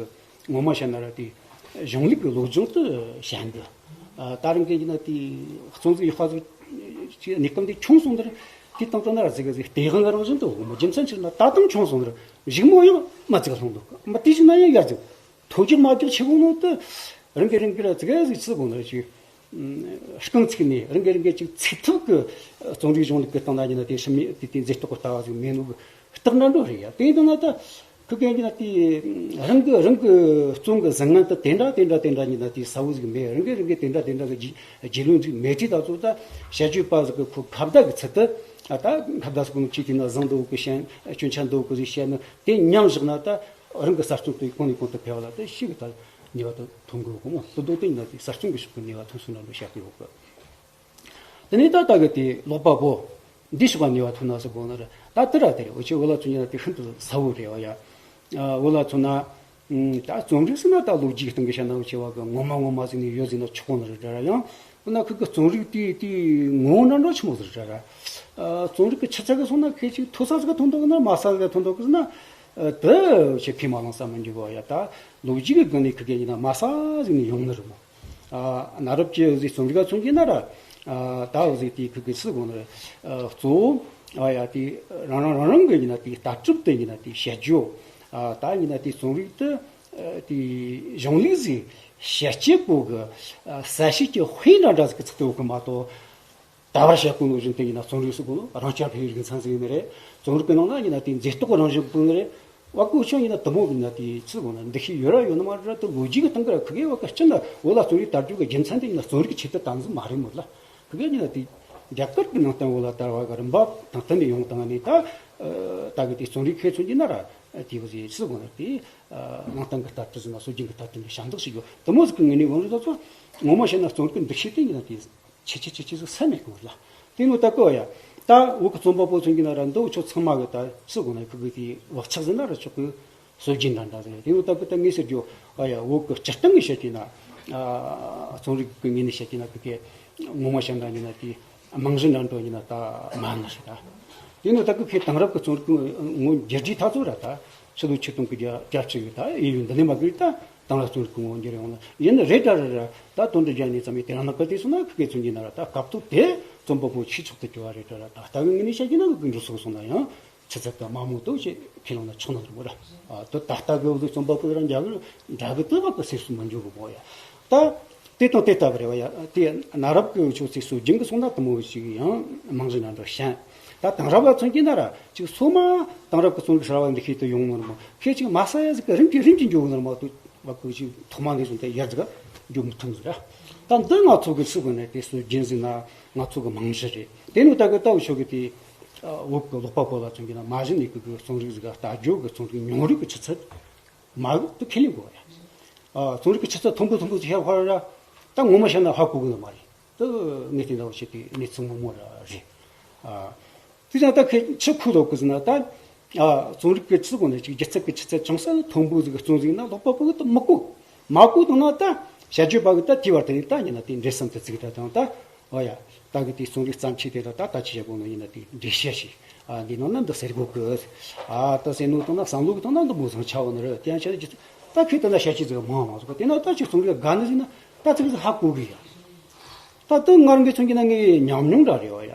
ངོ་མ་བཤད་ན་ར་དེ་གཞུང་ལུགས་ཀྱི་བློ་སྦྱོང་དུ་བཤད་འདི། ད་རིང་གི་ཡིན་ན་དེ་རྩོམ་ཟིག་ཡག་པ་ཟིག་གི་གནས་སྐབས་འདི་ཆུང་སོང་དེར་དེ་དང་དུ་ན་ར་ཟིག་གི་ཟིག་དེ་གང་གི་རང་བཞིན་དུ་འོང་མོ། རྒྱུ་མཚན་ཕྱིར་ན་ད་དུང་ཆུང་སོང་དེར་གཞུག་མོ་ཡང་མ་ཚིག་ལྷུང་འདུག་མ་དེ་བཞིན་ན་ཡང་ཡར་ཟིག་ཐོ་རྒྱུག་མ་རྒྱུག་ཆེ་གོང་ནང་དུ་རང་གི་རང་གི་ར་ཟིག་གི་ཟིག་ཚིག་གོང་ན་ཅིག་རྐང་ཚུགས་ནས་རང་གི་རང་གི་ཅིག་ཚིག་ཐོག་གི་རྩོམ་རིག་གཞུང་ལུགས་ཀྱི་སྟེང་ན་ཡིན་ན་དེ་ཤི་མེད་དེ་དེ་མཛེས་སྡུག་གི་ལྟ་བ་ཟིག་མེད་ནོ་གི་རྟགས་འདྲ་འགྲོ་རེད་ཡ། དེ་ཡིན་དུས་ན་ད་ཁུ་གན་གྱི་ན་དེ་རང་གི་རང་གི་རྩོམ་གི་བཟང་ངན་དུ་དེ་འདྲ་དེ་འདྲ་དེ་འདྲ་ཡིན་ན་དེ་གསལ་བོ་ཟིག་མེད། རང་གི་རང་གི་དེ་འདྲ་དེ་འདྲ་གི་རྒྱུས་རྒྱུས་ལོན་ཟིག་མེད་དུས། ད་ཚོ་ད་བཤད་རྒྱུད་པ་ཟིག་གི་ཁོ་ཁ་བརྡ་གི་ཚུལ་དུ་ཨ་ད་ཁ་བརྡ་ཟིག་གི་ཅིག་དེ་ན་བཟང་འདུག་གི་ཤན་སྐྱོན་ཆ་འདུག་གི་ཟིག་བཤད་ནི་དེ་མཉམ་བཞག་ན་ད་རང་གི་གསར་རྩོམ་དེ་གོང་ནས་གོང་དུ་འཕེལ་བ་ལ་དེ་ཤིག་ད་ནུས་པ་དང་ཐོན་དགོས་གོ་མོ། དེ་དོ་དེ་ཡིན་ན་དེ་གསར་རྩོམ་གྱི་ཕྱོགས་ཀྱི་ནུས་པ་ཐོན་སོང་ན་འགྲོ་བཤད་ཀྱི་ཡོད་གི། དེ་ནས་ད་ལྟ་གི་དེ་ཀློག་པ་པོ་འདི་ཕྱོགས་ཀ་ནུས་པ་ཐོན་ན་ཟེར་གོ་ན་རེད། ད་དེ་ར་དེ་རེད། འུ་ཆོས་བོད་ལ་མཚོན་ན་དེ་ཤིན་ཏུ་གསལ་བོ་རེད་བ་ཡ། ཨ་བོད་ལ་མཚོན་ན་ཨུམ་ད་རྩོམ་རིག་ཟེར་ན་ད་ལོ་རྒྱུས་སྟེང་གི་བཤད་ན་འུ་ཆོས་བ་གི་ངོ་མ་ངོ་མ་ཟིག་ནས་ཡོད་ཟེར་ན་ཆོག་གོ་ནི་རེད་ར། ཡང་འོ་ན་ཁོ་གི་རྩོམ་རིག་དེ་དེ་ངོ་བོ་འདྲ་འདྲ་ཆི་མོ་ཟིག་རེད་ར། ཨ་རྩོམ་རིག་གི་ཆུ་ཚད་གི་སོང་ན་ཁོས་ཅིག་མཐོ་ས་ཟིག་ག་ཐོན་འདུག་གི་ན་དམའ་ས་ཟིག་ག་ཐོན་འདུག་གི་ཟེར་ན། ཨ་དེ་ཆེ་ཁས་མ་བླངས་ས་མི་འགྱུར་བ་ཡ། ད་ལོ་རྒྱུས་ཀྱི་སྒང་ནས་ཁི་གེ་ཡིན་ན་དམའ་ས་ཟིག་ནས་ཡོང་ནི་རེད་མོ། ཨ་གནའ་རབས་ཀྱི་འུ་ཟིག་རྩོམ་རིག་ག་མཚོན་གྱི་ན་ར། ཨ་ད་འུ་ཟིག་དེ་ཁི་གེ་སུ་དགོངས་ནི་རེད། ཨ་གཙོ་བོ་ཨ་ཡ་དེ་རང་རང་རང་རང་གི་ཡིན་ན་དེ་ལྟ་གྲུབ་དེ་ཡིན་ན་དེ་བཤད་རྒྱུ། ཨ་ད་ཡིན་ན་དེ་རྩོམ་རིག་དེ་ཨ་དེ་གཞུང་ལུགས་ཟིག་བཤད་སྤྱད་པོ་གི་ཨ་གསལ་བཤད་ཀྱི་དཔེ་འདྲ་འདྲ་ཟིག་གི་ཚིག་དེ་འོ་གི་མ་གཏོགས། ད་བར་བཤད་གོ་ནོ་བཞིན་དུ་ཡིན་ན་རྩོམ་རིག་སུ་གོ་རང་རྐྱ་འཕེར་བའི་རིག་མཚན་ཟིག་ཡིན་ནི་རེད། རྩོམ་རིག་གི་ནང་ན་ཡིན་ན་དེ་མཛེས་རྟོག་རང་བཞིན་གོ་ནི་རེད། བ་ཀོ་ཆོ་ཡིན་ན་དུ་མོ་ཡིན་ན་དེ་ཚིག་གོ་ན་འདུ་ཤེས་ཡོད་ར་ཡོད་ནི་མ་རེད་ར། དུ་ལོ་རྒྱུས་ཀྱི་སྟེང་གི་ར་ཁི་གེ་བ་ཀ་སྤྱི་ན་བོད་ལ་རྩོམ་རིག་དར་རྒྱུ་གི་རྒྱུ་མཚན་དེ་ཡིན་ན་རྩོམ་རིག་ཆེད་དུ་དམ་འཛིན་མ་རེད་མོད་ལ། ཁི་གེ་ཡིན་ན་དེ་རྒྱ་གར་གྱི་ནང་བསྟན་བོད་ལ་དར་བ་གི་རིམ་པ་དང་བསྟུན་ནས་ཡོང་བཏང་ནས་ད་ད་གི་དེ་རྩོམ་རིག་ཁེ་མཚོན་གྱི་ན་ར་དེ་བ་ཟེ་ཚིག་གོ་ན་དེ་ནང་བསྟན་གྱི་ལྟ་གྲུབ་ཟེར་ན་སྲོལ་རྒྱུན་གྱི་ལྟ་གྲུབ་ནས་ཞབས་འདེགས་ཞུ་རྒྱུ་དུ་མོ་ཟིག་གི་ངོས་ནས་ཡོང་རེད། ད་ཚོ་ངོ་མ་བཤད་ན་རྩོམ་རིག་གི་འདུ་ཤེས་དེ་ཡིན་ན་དེ། ཆེ་ཆེ་ཆེ་ཆེ་ཟིག་ས་མེད་གི་ལ། དེ་ནོ་ད་གོ་ཡ། ད་བོད་གི་རྩོམ་པ་པོ་ཚོ་གི་ན་ར་འདི་ཆོ་ཚང་མ་གི་ད་སུ་གོ་ན་ཁུ་གི་དེ་བག་ཆགས་ཟིན་ན་ར་ཆོག་གི་སྲོལ་རྒྱུན་འདྲ་འདྲ་ཟིག་དེ་ནོ་ད་གི་ད་ངེས་ཟེར་རྒྱུ་ཨ་ཡ་བོད་གི་སྤྱིར་བཏང་གི་བཤད་ཀྱི་ན། ཨ་རྩོམ་རིག་གི་ངོས་ནས་བཤད་ཀྱི་ན་ཁུ་གི་ངོ་མ་བཤད་འདྲ་ཡིན་ན་དེ་རྨང་གཞི་འདྲ་འགྲོ་ཡིན་ན་ད་མ་ན་ཞིག་ད། དེ་ནོ་ད་གི་ཁེ་དེང་རབས་གི་རྩོམ་རིག་གི་ངོ་བརྒྱད་ཁྲི་ཐ་ཚོ་ར་ད། ཕྱི་ལོ་ཆིག་སྟོང་དགུ་བརྒྱ་བརྒྱད་ཅུ་ཡོད་ད་ཨེ་ཡོད་འདི་ནས་མ་གི་ད་དེང་རབས་རྩོམ་རིག་གི་ངོ་བོ་འགྱུར་ཡོང་ན་ཡིན་ནི་རེད་ད་རེད་ར། ད་དོན་དུ་རྒྱ་ནས་ཙམ་ཡོད་དེ་རང་ན་ག་དེ་སོང་ན་ཁི་གེ་ཚོ་འགྱུར་ན་ར། ད་སྐབས་ཐོག་དེ་རྩོམ་པ་པོ་ཆེས་ཆོག་ཏུ་གྱུར་བ་རེད་ད་ར། ད་ལྟ་གི་ངོས་ནས་བཤད་ཀྱི་ན་གི་འགྲོ་སོང་སོང་ན་ཡང་ཆུ་ཚད་དང་མ་མོ་དོ་ཞེས་ཁས་ལོང་ན་ཆོག་ན་རེད་མོ་ར། ཨ་དོ་ད་ལྟ་གི་འུ་ཚོ་རྩོམ་པ་པོ་ར་འཇའ་གི་འདྲ་གི་དོ་བ་གི་སེམས་སུ་མ་འཇོག་གི་མོ་ཡ། ད་དེ་དང་དེ་ལྟ་བུ་རེད་བ་ཡ། དེ་གནའ་རབས་ཀྱི་ཆོས་ཚིག་སྲོལ་རྒྱུན་གྱི་སོང་ན་དུ་མོ་ཞིག་ཡང་རྨང་གཞི་ན་འགྲོ་ཞན། ད་དེང་རབས་ལ་མཚོན་གྱི་ན་ར་ཅིག་སོ་མ་དེང་རབས་ཀྱི་རྩོམ་རིག་གསར་བ་འདི་ཤེས་དུ་ཡོང་ནོར་མོ་ཁྱེད་ཅིག་མ་ས་ཡ་ཟིག་གི་རིམ་གྱིས་རིམ་གྱིས་འཇོག་ནོར་མོ་དུ་བ་ཀུ་ཅིག་ཐོག་མ་ནས་བཟུང་སྟེ་ཡར་ཟིག་འཇོག་མི་ཐུབ་ཟིག་ར། ད་འདི་ང་ཚོ་གི་ཚིག་གི་ནས་དེ་སྲོལ་རྒྱུན་ཟིག་ན་ང་ཚོ་གི་རྨང་གཞི་རེད། དེ་ནི་ད་གི་ལྟ་བུ་ཤོད་གི་དེ་བོད་གི་ཀློག་པ་པོ་ལ་མཚོན་གྱི་ན་མ་གཞི་ནས་གི་གི་རྩོམ་རིག་ཟིག་ག་ལྟ་རྒྱུ་གི་རྩོམ་རིག་མྱོང་རིག་གི་ཆུ་ཚད་མ་གི་དུ་ཁས་ལེན་དགོས་ཡ། ཨ་རྩོམ་རིག་གི་ཆུ་ཚད་མཐོན་པོ་མཐོན་པོ་ཅིག་ཧེ་ཧོར་ར། ད་ངོ་མ་བཤད་ན་ཧ་གོ་གི་ནི་མ་རེད། དུ་ངས་དེ་འདྲ་བོ་བྱེད་དུས་གནས་ཚུལ་ངོ་མ་ར་རེད། ཨ་དེ་ཙང་ད་ཁོས་ཆི་ཁུ་རོག་གི་ཟེར་ན་ད། ཨ་རྩོམ་རིག་གི་ཚིག་གོ་ནས་ཅིག་སྒྱུ་རྩལ་གི་ཆུ་ཚད་ཅུང་ཟད་མཐོན་པོ་ཟིག་གི་རྩོམ་ཟིག་ན་ཀློག་པ་པོ་གི་དུ་མི་གོ། མ་གོ་དང་ན་ད་བྱ་སྤྱོད་པ་གི་ད་དེ་བར་དེ་ནས་ད་ཡིན་ན་དེ་འབྲེལ་ཟམ་དུ་ཚིག་ད་དང་ད། ཨོ་ཡ། ད་གི་དེ་རྩོམ་རིག་བརྩམས་ཆོས་དེ་ལ་ད་ད་ཅི་བྱེད་དགོས་ནོ་ཡིན་ན་དེ་འགྲེལ་བཤད་ཞིག་ཨ་འདི་ནང་ན་འདི་ཟེར་དགོས་གི། ཨ་ད་ཟེར་ནོ་དང་ན་བསམ་བློ་གི་དང་ན་འདི་མོ་ཟིག་ཆ་བ་ནི་རེད། དེ་ཡང་བྱས་ན་ཅི་ད་ཁྱོད་ད་ན་བཤད་ཅི་ཟིག་མང་མང་ཟིག་དེ་ན་ད་ཅི་རྩོམ་རིག་དགའ་ནི་ཟིག་ན་ད་ཚིག་ཟིག་ཧ་གོ་གི་ཡ། ད་དུ་ང་རང་གི་མཚོན་གྱི་ན་ངའི་ཉམས་མྱོང་འདྲ་རེད་བ་ཡ།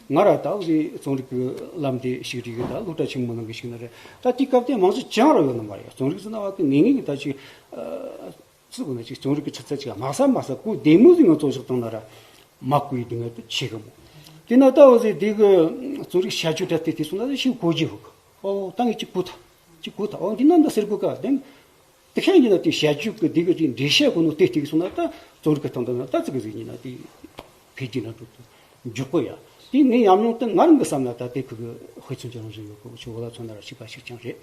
ང་ར་ད་འོ་དེ་རྩོམ་རིག་གི་ལམ་དེ་ཞིག་རིག་གི་ད་སློབ་གྲྭ་ཆེན་མོ་ནང་གི་ཞིག་ན་རེད། ད་དེའི་སྐབས་དེ་མང་ཚོགས་ཅང་ར་ཡོད་ནི་མ་རེད། རྩོམ་རིག་ཟེར་ན་བ་གི་ངེས་ངེས་ཀྱི་ད་ཅིག་ཨ་ཚིག་གོ་ན་ཅིག་རྩོམ་རིག་གི་ཆུ་ཚད་ཅིག་དམའ་ས་དམའ་ས་གོ་བདེ་མོ་ཟིག་ང་ཚོ་ཞིག་བཏང་ན་ར་མ་གོ་ཡི་དེ་ང་དུ་ཆེ་གི་མོ། དེ་ན་ད་འོ་ཟེར་དེ་གི་རྩོམ་རིག་བྱ་སྤྱོད་དྲ་དེ་དེ་སོང་ན་ཞིག་གོ་རྒྱུ་ཧུག་ཨོ་ད་ངས་ཅིག་གོ་ཐ་ཅིག་གོ་ཐ་ཨོ་འདི་ན་འདི་ཟེར་གོ་ཀ་དེ། དེ་ཁྱེད་ཡིན་ན་དེ་བྱ་སྤྱོད་ཀྱི་དེ་གི་དེ་འགྲེལ་བཤད་གོ་ནོ་དེ་ལྟ་གི་སོང་ན་ད་རྩོམ་རིག་གི་སྟེང་དུ་ན་ད་ཙི་གི་ཟིག་ཡིན་ན་དེ་འཕེལ་རྒྱས་ན་འགྲོ་དུ་འཇུག་གོ་ཡ། དེ་ངས་ཡམ་ཡོང་དུ་ང་རང་གི་བསམ་ན་ད་དེ་ཁུ་གི་དཔེ་མཚོན་གྱི་རང་བཞིན་ཡོད་གི་ཆུ་བོ་ལ་མཚོན་ན་ར་ཤི་པ་ཞིག་ཀྱང་རེད།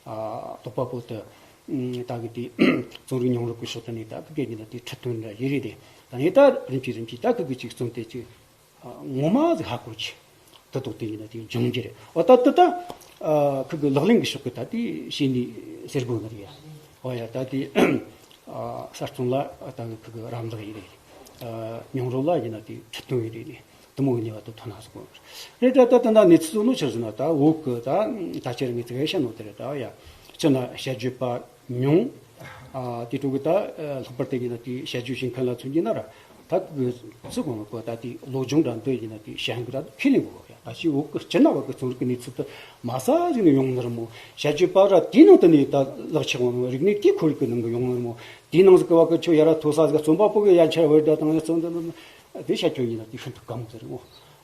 ཨ་དོགས་པ་པོ་དུ་ད་གི་དེ་རྩོམ་རིག་མྱོང་རོལ་གི་ཕྱོགས་དུ་ནས་ད་གི་གེ་ཡིན་ན་དེ་ཁྲི་སྟོན་འདྲ་ཡི་རེད་དེ། ད་ངས་ད་རིམ་གྱིས་རིམ་གྱིས་ད་ཁུ་གི་ཅིག་རྩོམ་དེ་ཅིག་ངོ་མ་ཟིག་ཧ་གོ་ཆེ། དེ་ཐོག་དེ་ཡིན་ན་དེ་འབྱུང་རྒྱུ་རེད། འོ་ད་དེ་ད་ཁུ་གི་ལག་ལེན་གི་ཕྱོགས་གི་ད་དེ་བྱས་ནས་ཟེར་དགོས་ནི་རེད་ཡ། འོ་ཡ་ད་དེ་གསར་རྩོམ་ལ་ད་ཁུ་གི་རམ་འདེགས་ཡིན་རེད། མྱོང་རོལ་ལ་ཡིན་ན་དེ་ཁྲིད་སྟོན་ཡིན་རེད། དེ་མོ་གི་ནུས་པ་དེ་ཐོན་ན་ཟེར་དགོས་རེད། ད་ད་ད་ད་གནས་ཚུལ་ནོ་ཆི་ཟེར་ན་ད་འོག་གི་ད་ད་ཁྱེད་རང་གི་ཚིག་ཡ་བཤད་ནོ་དེ་རེད། ད་ཡ་སྤྱིར་ན་བྱ་སྤྱོད་པ། མྱོང་། ཨ་དེ་དྲུག་གི་ད་ལྷག་པར་དུ་ཡིན་ན་དེ་བྱ་སྤྱོད་བྱེད་མཁན་ལ་མཚོན་གྱི་ན་ར་ད་གི་ཚིག་གོང་ལ་གོ་ད་དེ་བློ་སྦྱོང་འདྲ་འདོད་ཡིན་ན་དེ་བྱ་འགུལ་ར་ཁས་ལེན་དགོས་ཡ། ད་ཅི་འོག་གི་སྤྱིར་ན་བ་གི་རྩོམ་རིག་གི་གནས་ཚུལ་དུ་མ་ས་ཟིག་ནས་ཡོང་ནི་ར་མོ། བྱ་སྤྱོད་པ་ར་དེའི་ནང་དུ་ནས་ད་ལག་ཆ་འོང་ནི་རིག་གནས་དེའི་ཁོར་ཡུག་གི་ནང་གི་ཡོང་ནི་ར་མོ། དེའི་ནང་ཟིག་གི་བ་གི་ཆོ་ཡ་ར་ཐོ་ས་ཟིག་རྩོམ་པ་པོ་གི་ཡ་ཆ་བར་ད་དང་ཡ་རྩོམ་འདི་འདི་དེ་བྱ་སྤྱོད་ཡིན་ན་དེ་ཤིན་ཏུ་དཀའ་མོ་ཟེར་མོ།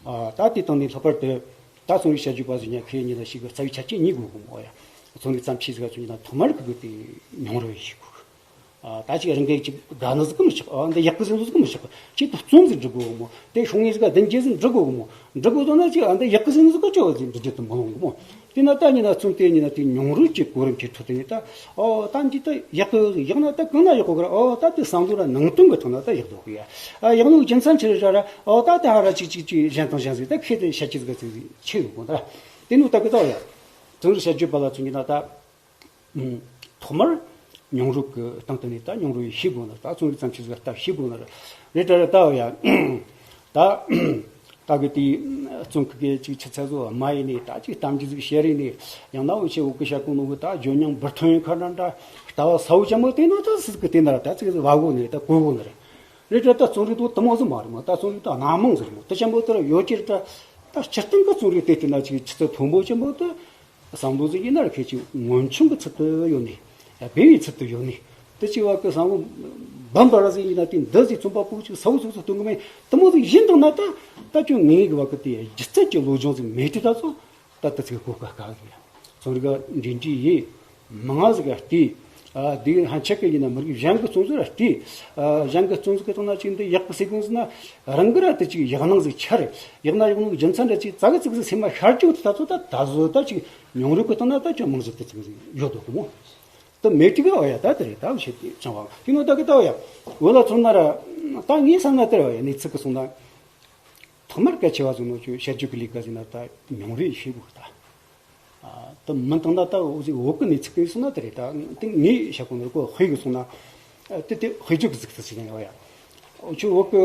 ཨ་ད་དེ་དང་ནས་ལྷག་པར་དུ། ད་རྩོམ་རིག་བྱ་སྤྱོད་པ་ཟེར་ཉན་ཁེ་ཉིན་ལ་ཞིག་གི་རྩ་བའི་ཆ་རྐྱེན་གཉིས་དགོས་གི་མོ་ཡ། རྩོམ་རིག་བརྩམས་ཆོས་ཟིག་ག་ཚོད་ཉིན་ལ་ཐོག་མར་ཁུ་གི་དེ་མྱོང་རོལ་ཡིན་ཤེས་དགོས་གི། ཨ་ད་ཅིག་རང་གིས་ཅིག་དགའ་ནི་ཟིག་གི་མི་ཆགས་གི། ཨ་འདི་ཡག་གི་ཟིན་ཟིག་གི་མི་ཆགས་གི། ཅིག་ཏུ་རྩོམ་ཟིག་འབྲི་དགོས་གི་མོ། དེ་ཤོང་ངེས་ཟིག་ག་བདུན་བརྒྱད་ཟིག་འབྲི་དགོས་གི་མོ། འབྲི་དགོས་ཟེར་ན་ཅིག་ཨ་འདི་ཡག་གི་ཟིན་ཟིག་གི་ཅོ་ཟིག་འབྲི་རྒྱུ་དུ་མི་ལོང་གི་མོ། དེ་ན་ད་ཉིན་ལ་རྩོམ་དེ་ཉིན་ལ་དེ་མྱོང་རོལ་གྱི་གོ་རིམ་གྱི་ཁྲོད་དུ་ནི་ད། ཨོ་ད་འདི་ད་ཡག་གི་ཡག་ན་ད་གང་ན་ཡག་གི་གི་ར། ཨོ་ད་དེ་བསམ་བློ་ར་ནང་དོན་གི་ཐོག་ན་ད་ཡག་དགོས་གི་ཡ། ཨ་ཡག་ནོ་རྒྱུ་མཚན་ཆི་རེད་ར། ཨོ་ད་དེ་ཧ་ར་ཅིག་ཅིག་ཅིག་གཞན་དང་གཞན་ཟིག་ད་ཁེ་དེ་བྱ་སྤྱོད་ཟིག་ཅིག་ཆེ་ཡོད་གོ་ད། དེ་ནུ་ད་གི་ད་ཡ། རྩོམ་རིག་བྱ་སྤྱོད་པ་ལ་མཚོན་གྱི་ན་ད། ཐོག་མར་མྱོང་རོལ་གི་སྟེང་དུ་ནས་ད་མྱོང་རོལ་ཡེ་ཤེས་དགོས་ན་ད་རྩོམ་རིག་བརྩམས་ཆོས་ཟིག་ལྟ་ཤེས་དགོས་ན་རེད་ད་ར་ད་ཡ། ད་ད་གི་དེ་རྩོམ་གི་གི་ཅིག་ཆུ་ཚད་བཟོ་མ་ཡིན་ནས་ད་ཅིག་གཏམ་རྒྱུད་ཟིག་བཤད་རེས་ནས་ཡང་ན་འུ་ཆེ་འུ་གི་བཤད་གོ་ནོ་གི་ད་ཇོ་མྱང་འབུར་ཐོན་ཁ་འདྲ་འདྲ་ལྟ་བ་ས་བོ་ཅན་པོ་དེ་ནོ་ད་སི་གི་དེ་ན་ར་ད་ཅིག་བ་གོ་ནས་ད་གོ་གོ་ནི་རེད། རེད་ད་ད་རྩོམ་རིག་དུ་དུ་མོ་ཟིག་མ་རེད་མོ། ད་རྩོམ་རིག་ད་སྣ་མང་ཟིག་རེད་མོ། དེ་ཅན་པོ་དེ་ར་ཡོད་ཀྱི་རེད་ད། ད་སྤྱིར་བཏང་གི་རྩོམ་རིག་དེ་དེ་ན་ཅིག་ཆུ་ཚད་མཐོན་པོ་ཅན་པོ་དེ། བསམ་བློ་ཟིག་ཡིན་ན་ར་ཁྱེད་ཀྱི་ངོམ་ཆུང་གི་ཚུལ་དུ་ཡོད་ནི། སྦས་པའི་ཚུལ་དུ་ཡོད་ནི། དེ་ཅི་བ་གི་བསམ་བློ་འབབ་འབབ་ར་ཟིག་ཡིན་ན་དེ་འདི་ཟིག་རྩོམ་པ་པོ་ཅིག་ས་བོ་ཟིག་ཟིག་སྟོན་གི་མེད། དེ་མོ་ཟིག་ཡིན་དང་ན་ད་ད་ཁྱོད་ངེས་གི་བ་གི་དེ་སྒྱུ་རྩལ་གྱི་བློ་སྦྱོང་ཟིག་མེད་དུས་ད་ཚོ་ད་ད་ཚིག་གོ་ཀ་ཀ་ཟིག་ཡ། རྩོམ་རིག་ག་འབྲེལ་འདྲིས་ཡེ། མང་ང་ཟིག་ག་བལྟས། ཨ་དེ་ཧན་ཆད་གི་ཡིན་ན་མི་རིགས་གཞན་གི་རྩོམ་ཟིག་ར་བལྟས། ཨ་གཞན་གི་རྩོམ་ཟིག་གི་སྟེང་ན་ཅིག་འདི་ཡག་གི་ཟེར་གོང་ཟིག་ན་རང་གི་ར་དེ་ཅིག་ཡག་སྣང་ཟིག་འཆར། ཡག་ན་ཡག་ནོ་རྒྱུ་མཚན་འདྲ་ཅིག་ཙག་གི་ཙིག་ཟིག་སེམས་མ་ཤར་རྒྱུ་ད་ཚོ་ད་ད་བཟོ་ད་ཅིག་མྱོང་རོལ་གི་སྟེང་ན་ད་ཅིག་མང་ཟིག་དེ་ཙིག་ཟིག་ཡོད་དོ་གི་མོ། ད་མེད་ཀི་ག་བ་ཡ་ད་དེ་རེད་ད་བཤད་དེ་ཅང་བ་ཡིན་ནོ་ད་གི་ད་བ་ཡ། འོ་ལ་ཚོ་ན་ར་ད་ངས་བསམ་ན་དེ་ར་བ་ཡ་ནི་ཚིག་གི་སོང་ན། ཐོག་མར་གལ་ཆེ་བ་ཟིག་ནོ་ཆུ་བྱ་སྤྱོད་ཀྱི་ལས་ཀ་ཟིག་ན་ད་མྱོང་རོལ་ཤེས་དགོས་ད། ད་མི་དང་ད་ད་འོ་ཟིག་འོག་གི་གནས་ཚུལ་གི་སོང་ན་དེ་རེད་ད། དེ་ངས་བཤད་གོ་ནོ་གོ་དཔེ་གི་སོང་ན། དེ་དེ་དཔེ་བརྗོད་གི་གཟིགས་ཚུལ་ཟིག་ཡིན་ཡ། འོ་ཆུ་འོག་གི་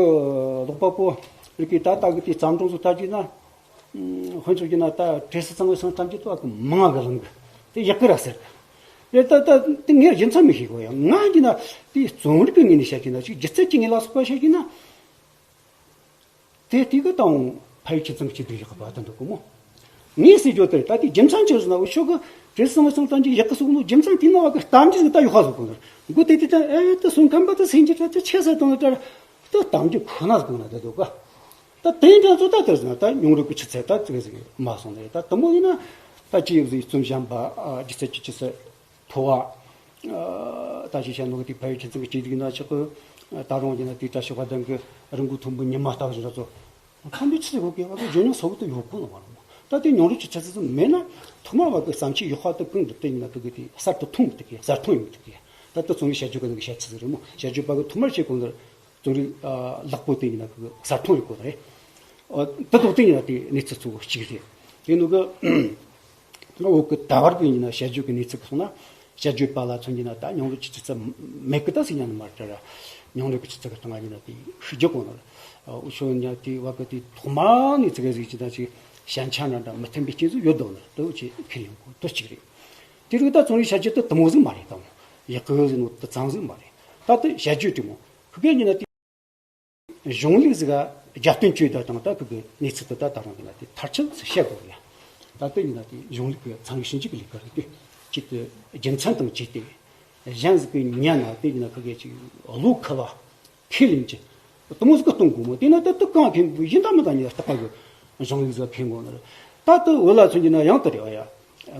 ཀློག་པ་པོ་རིག་གི་ད་ད་གི་དེ་བརྩམས་སྒྲུང་ཚོ་ལྟ་རྒྱུ་ན། དཔེ་འཇོག་རྒྱུ་ན་ད་བྲེ་སི་ཚང་བའི་སང་གཏམ་རྒྱུད་དུ་ཨ་ཀི་མང་ང་གི་ལང་གི་དེ་ཡག་གི་ར་ཟེར། རེད་ད་ད་དེ་ངས་རྒྱུ་མཚན་མི་ཤེས་གོ་ཡ། ང་རྒྱུ་ན་དེ་རྩོམ་རིག་གི་ངོས་ནས་བཤད་རྒྱུ་ན་ཅིག་སྒྱུ་རྩལ་གྱི་ངོས་ལ་སོགས་པ་བཤད་རྒྱུ་ན། དེ་དེ་གི་དང་ཕ་ཡུལ་ཁྱེད་ཚང་གི་ཅིག་དེ་ཡག་པ་དེ་འདུག་གོ་མོ། ངས་ཟེར་རྒྱུ་དེ་ད་དེ་རྒྱུ་མཚན་ཅི་ཟེར་ན་འུ་ཆོ་གི་བྲེ་སི་ཚང་བའི་སང་གཏམ་རྒྱུད་ཡག་གི་སོགས་ནོ་རྒྱུ་མཚན་དེ་ན་བ་གི་གཏམ་རྒྱུད་ཟིག་ད་ཡོད་ཁ་ཟིག་གོ་ནོ་འགོ་དེ་དེ་ད་ཨེ་ད་སོང་ཁམས་པ་ད་སེམས་ཀྱི་ད་ད་ཆེ་ས་དང་ད་ད་གཏམ་རྒྱུད་ཁོ་ན་ཟིག་གོ་ན་ད་འདུག་ག་ད་དེ་འདྲ་ཚོ་ད་དེར་ཟེར་ན་ད་མྱོང་རོལ་གྱི་ཆུ་ཚད་ད་ཙིག་ཟིག་མ་སོང་ནས་ད་དེ་མོ་ཡིན་ན་ད་ཅི་ཡོད་ཟིག་རྩོམ་གཞན་པ་སྒྱུ་རྩལ་གྱི་ཆུ་ཚད་མཐོ་བ། ད་ཅི་བཤད་ནོ་གི་དེ་ཕ་ཡུལ་ཁྱེད་ཚང་གི་ཅི་ཟིག་ན་ཆག་གི་ད་རུང་ཡིན་ན་དེ་བཀྲ་ཤིས་དཔལ་ལྡན་གི་རི་མགོ་མཐོན་པོའི་ཉི་མ་ལྟ་བུ་ཟིག་ར་ཚོ་ཁམས་པའི་ཆུ་ཚད་གོ་གི་བ་གི་ཇོ་ཉང་ས་བོ་ད་ཡོད་གོ་ནོ་མ་རུང་ད་དེ་མྱོང་རོལ་གྱི་ཆུ་ཚད་ཟིག་མེད་ན་ཐོག་མ་བ་གི་བརྩམས་ཆོས་ཡག་པ་ད་གང་འདི་དེ་ཡིན་ན་གི་གི་དེ་གསར་དུ་མཐོང་མི་ཐུབ་གི་གསར་མཐོང་ཡོང་མི་ཐུབ་གི་ད་ད་ཚོང་གི་བྱ་སྤྱོད་གི་ནང་གི་བཤད་ཚུལ་ཟིག་རེད་མོ། བྱ་སྤྱོད་པ་གི་ཐོག་མར་བྱེད་གོ་ནོ། རྩོམ་རིག་ཨ་ལེགས་པོ་དེ་ཡིན་ན་ཁོ་གསར་ཐོན་རིག་པ་རེད། ཨ་དེ་ཐོག་དེ་ཡིན་ན་དེ་གནས་ཚུལ་གཙོ་བོ་གཅིག་རེད། དེ་ནུ་གི་ང་འོག་གི་ད་བར་གི་ཡིན་ན་བྱ་སྤྱོད་ཀྱི་གནས་ཚུལ་གི་སོང་ན་བྱ་སྤྱོད་པ་ལ་མཚོན་གྱི་ན་ད་མྱོང་རོལ་གྱི་ཆུ་ཚད་མེད་གི་ད་ཟེར་ཉན་ནི་མ་རེད་ར། མྱོང་རོལ་གྱི་ཆུ་ཚད་གི་སྟེང་ང་ཡིན་ན་དེ་ཤི་རྒྱུ་གོ་ནོ་ར། འུ་ཆོ་ཉ་དེ་བ་གི་དེ་ཐོག་མ་ནས་ཚིག་གི་ཟིག་ཅི་ད་ཅི་ཞན་ཆ་འདྲ་འདྲ་མི་མཐུན་པའི་རྐྱེན་ཚོ་ཡོད་དོ་ནོ་དེ་འུ་ཆོས་ཁས་ཡོང་གོ་དོ་གཅིག་རེད། དེ་རིགས་ད་ཚོང་རིག་བྱ་སྤྱོད་དེ་དུ་མོ་ཟིག་མ་རེད་དང་། ཡག་གི་ཟིག་ནོ་དུ་ཚང་ཟིག་མ་རེད། ད་དེ་བྱ་སྤྱོད་དེ་མོ་ཁུ་གེ་ཉིན་ན་དེ། གཞུང་ལུགས་ཟིག་ག་ རྒྱབ་རྟེན་བཅོས་དང་དང་ད་ཁུ་གི་གནས་ཚུལ་དེ་ད་ད་རང་གི་ན་དེ་མཐར་ཕྱིན་ཚུལ་བཤད་དགོས་ཡ། ད་དེ་ཡིན་ན་དེ་གཞུང་ལུགས་ཀྱི་ཚན་རིག་ཞིབ་འཇུག་གི་ལས་ཀ་རེད་དེ། གཅིག་ཏུ་རྒྱུ་མཚན་དང་བཅས་ཏེ། གཞན་ཟིག་གི་ཉན་ན་དེ་ཡིན་ན་ཁུ་གི་ཅིག་བློ་ཁ་བ། ཁས་ལེན་གྱི། དེ་མོ་ཟིག་གི་གཏོང་དགོས་མོ། དེ་ན་ད་དུ་གང་ཁེ་ཡིན་ད་མི་ད་ཉི་ད་ལྟ་གི་གཞུང་ལུགས་ཟིག་ཁེ་དགོས་ནི་རེད། ད་དུ་བོད་ལ་མཚོན་གྱི་ན་ཡང་དེ་རེད་བ་ཡ།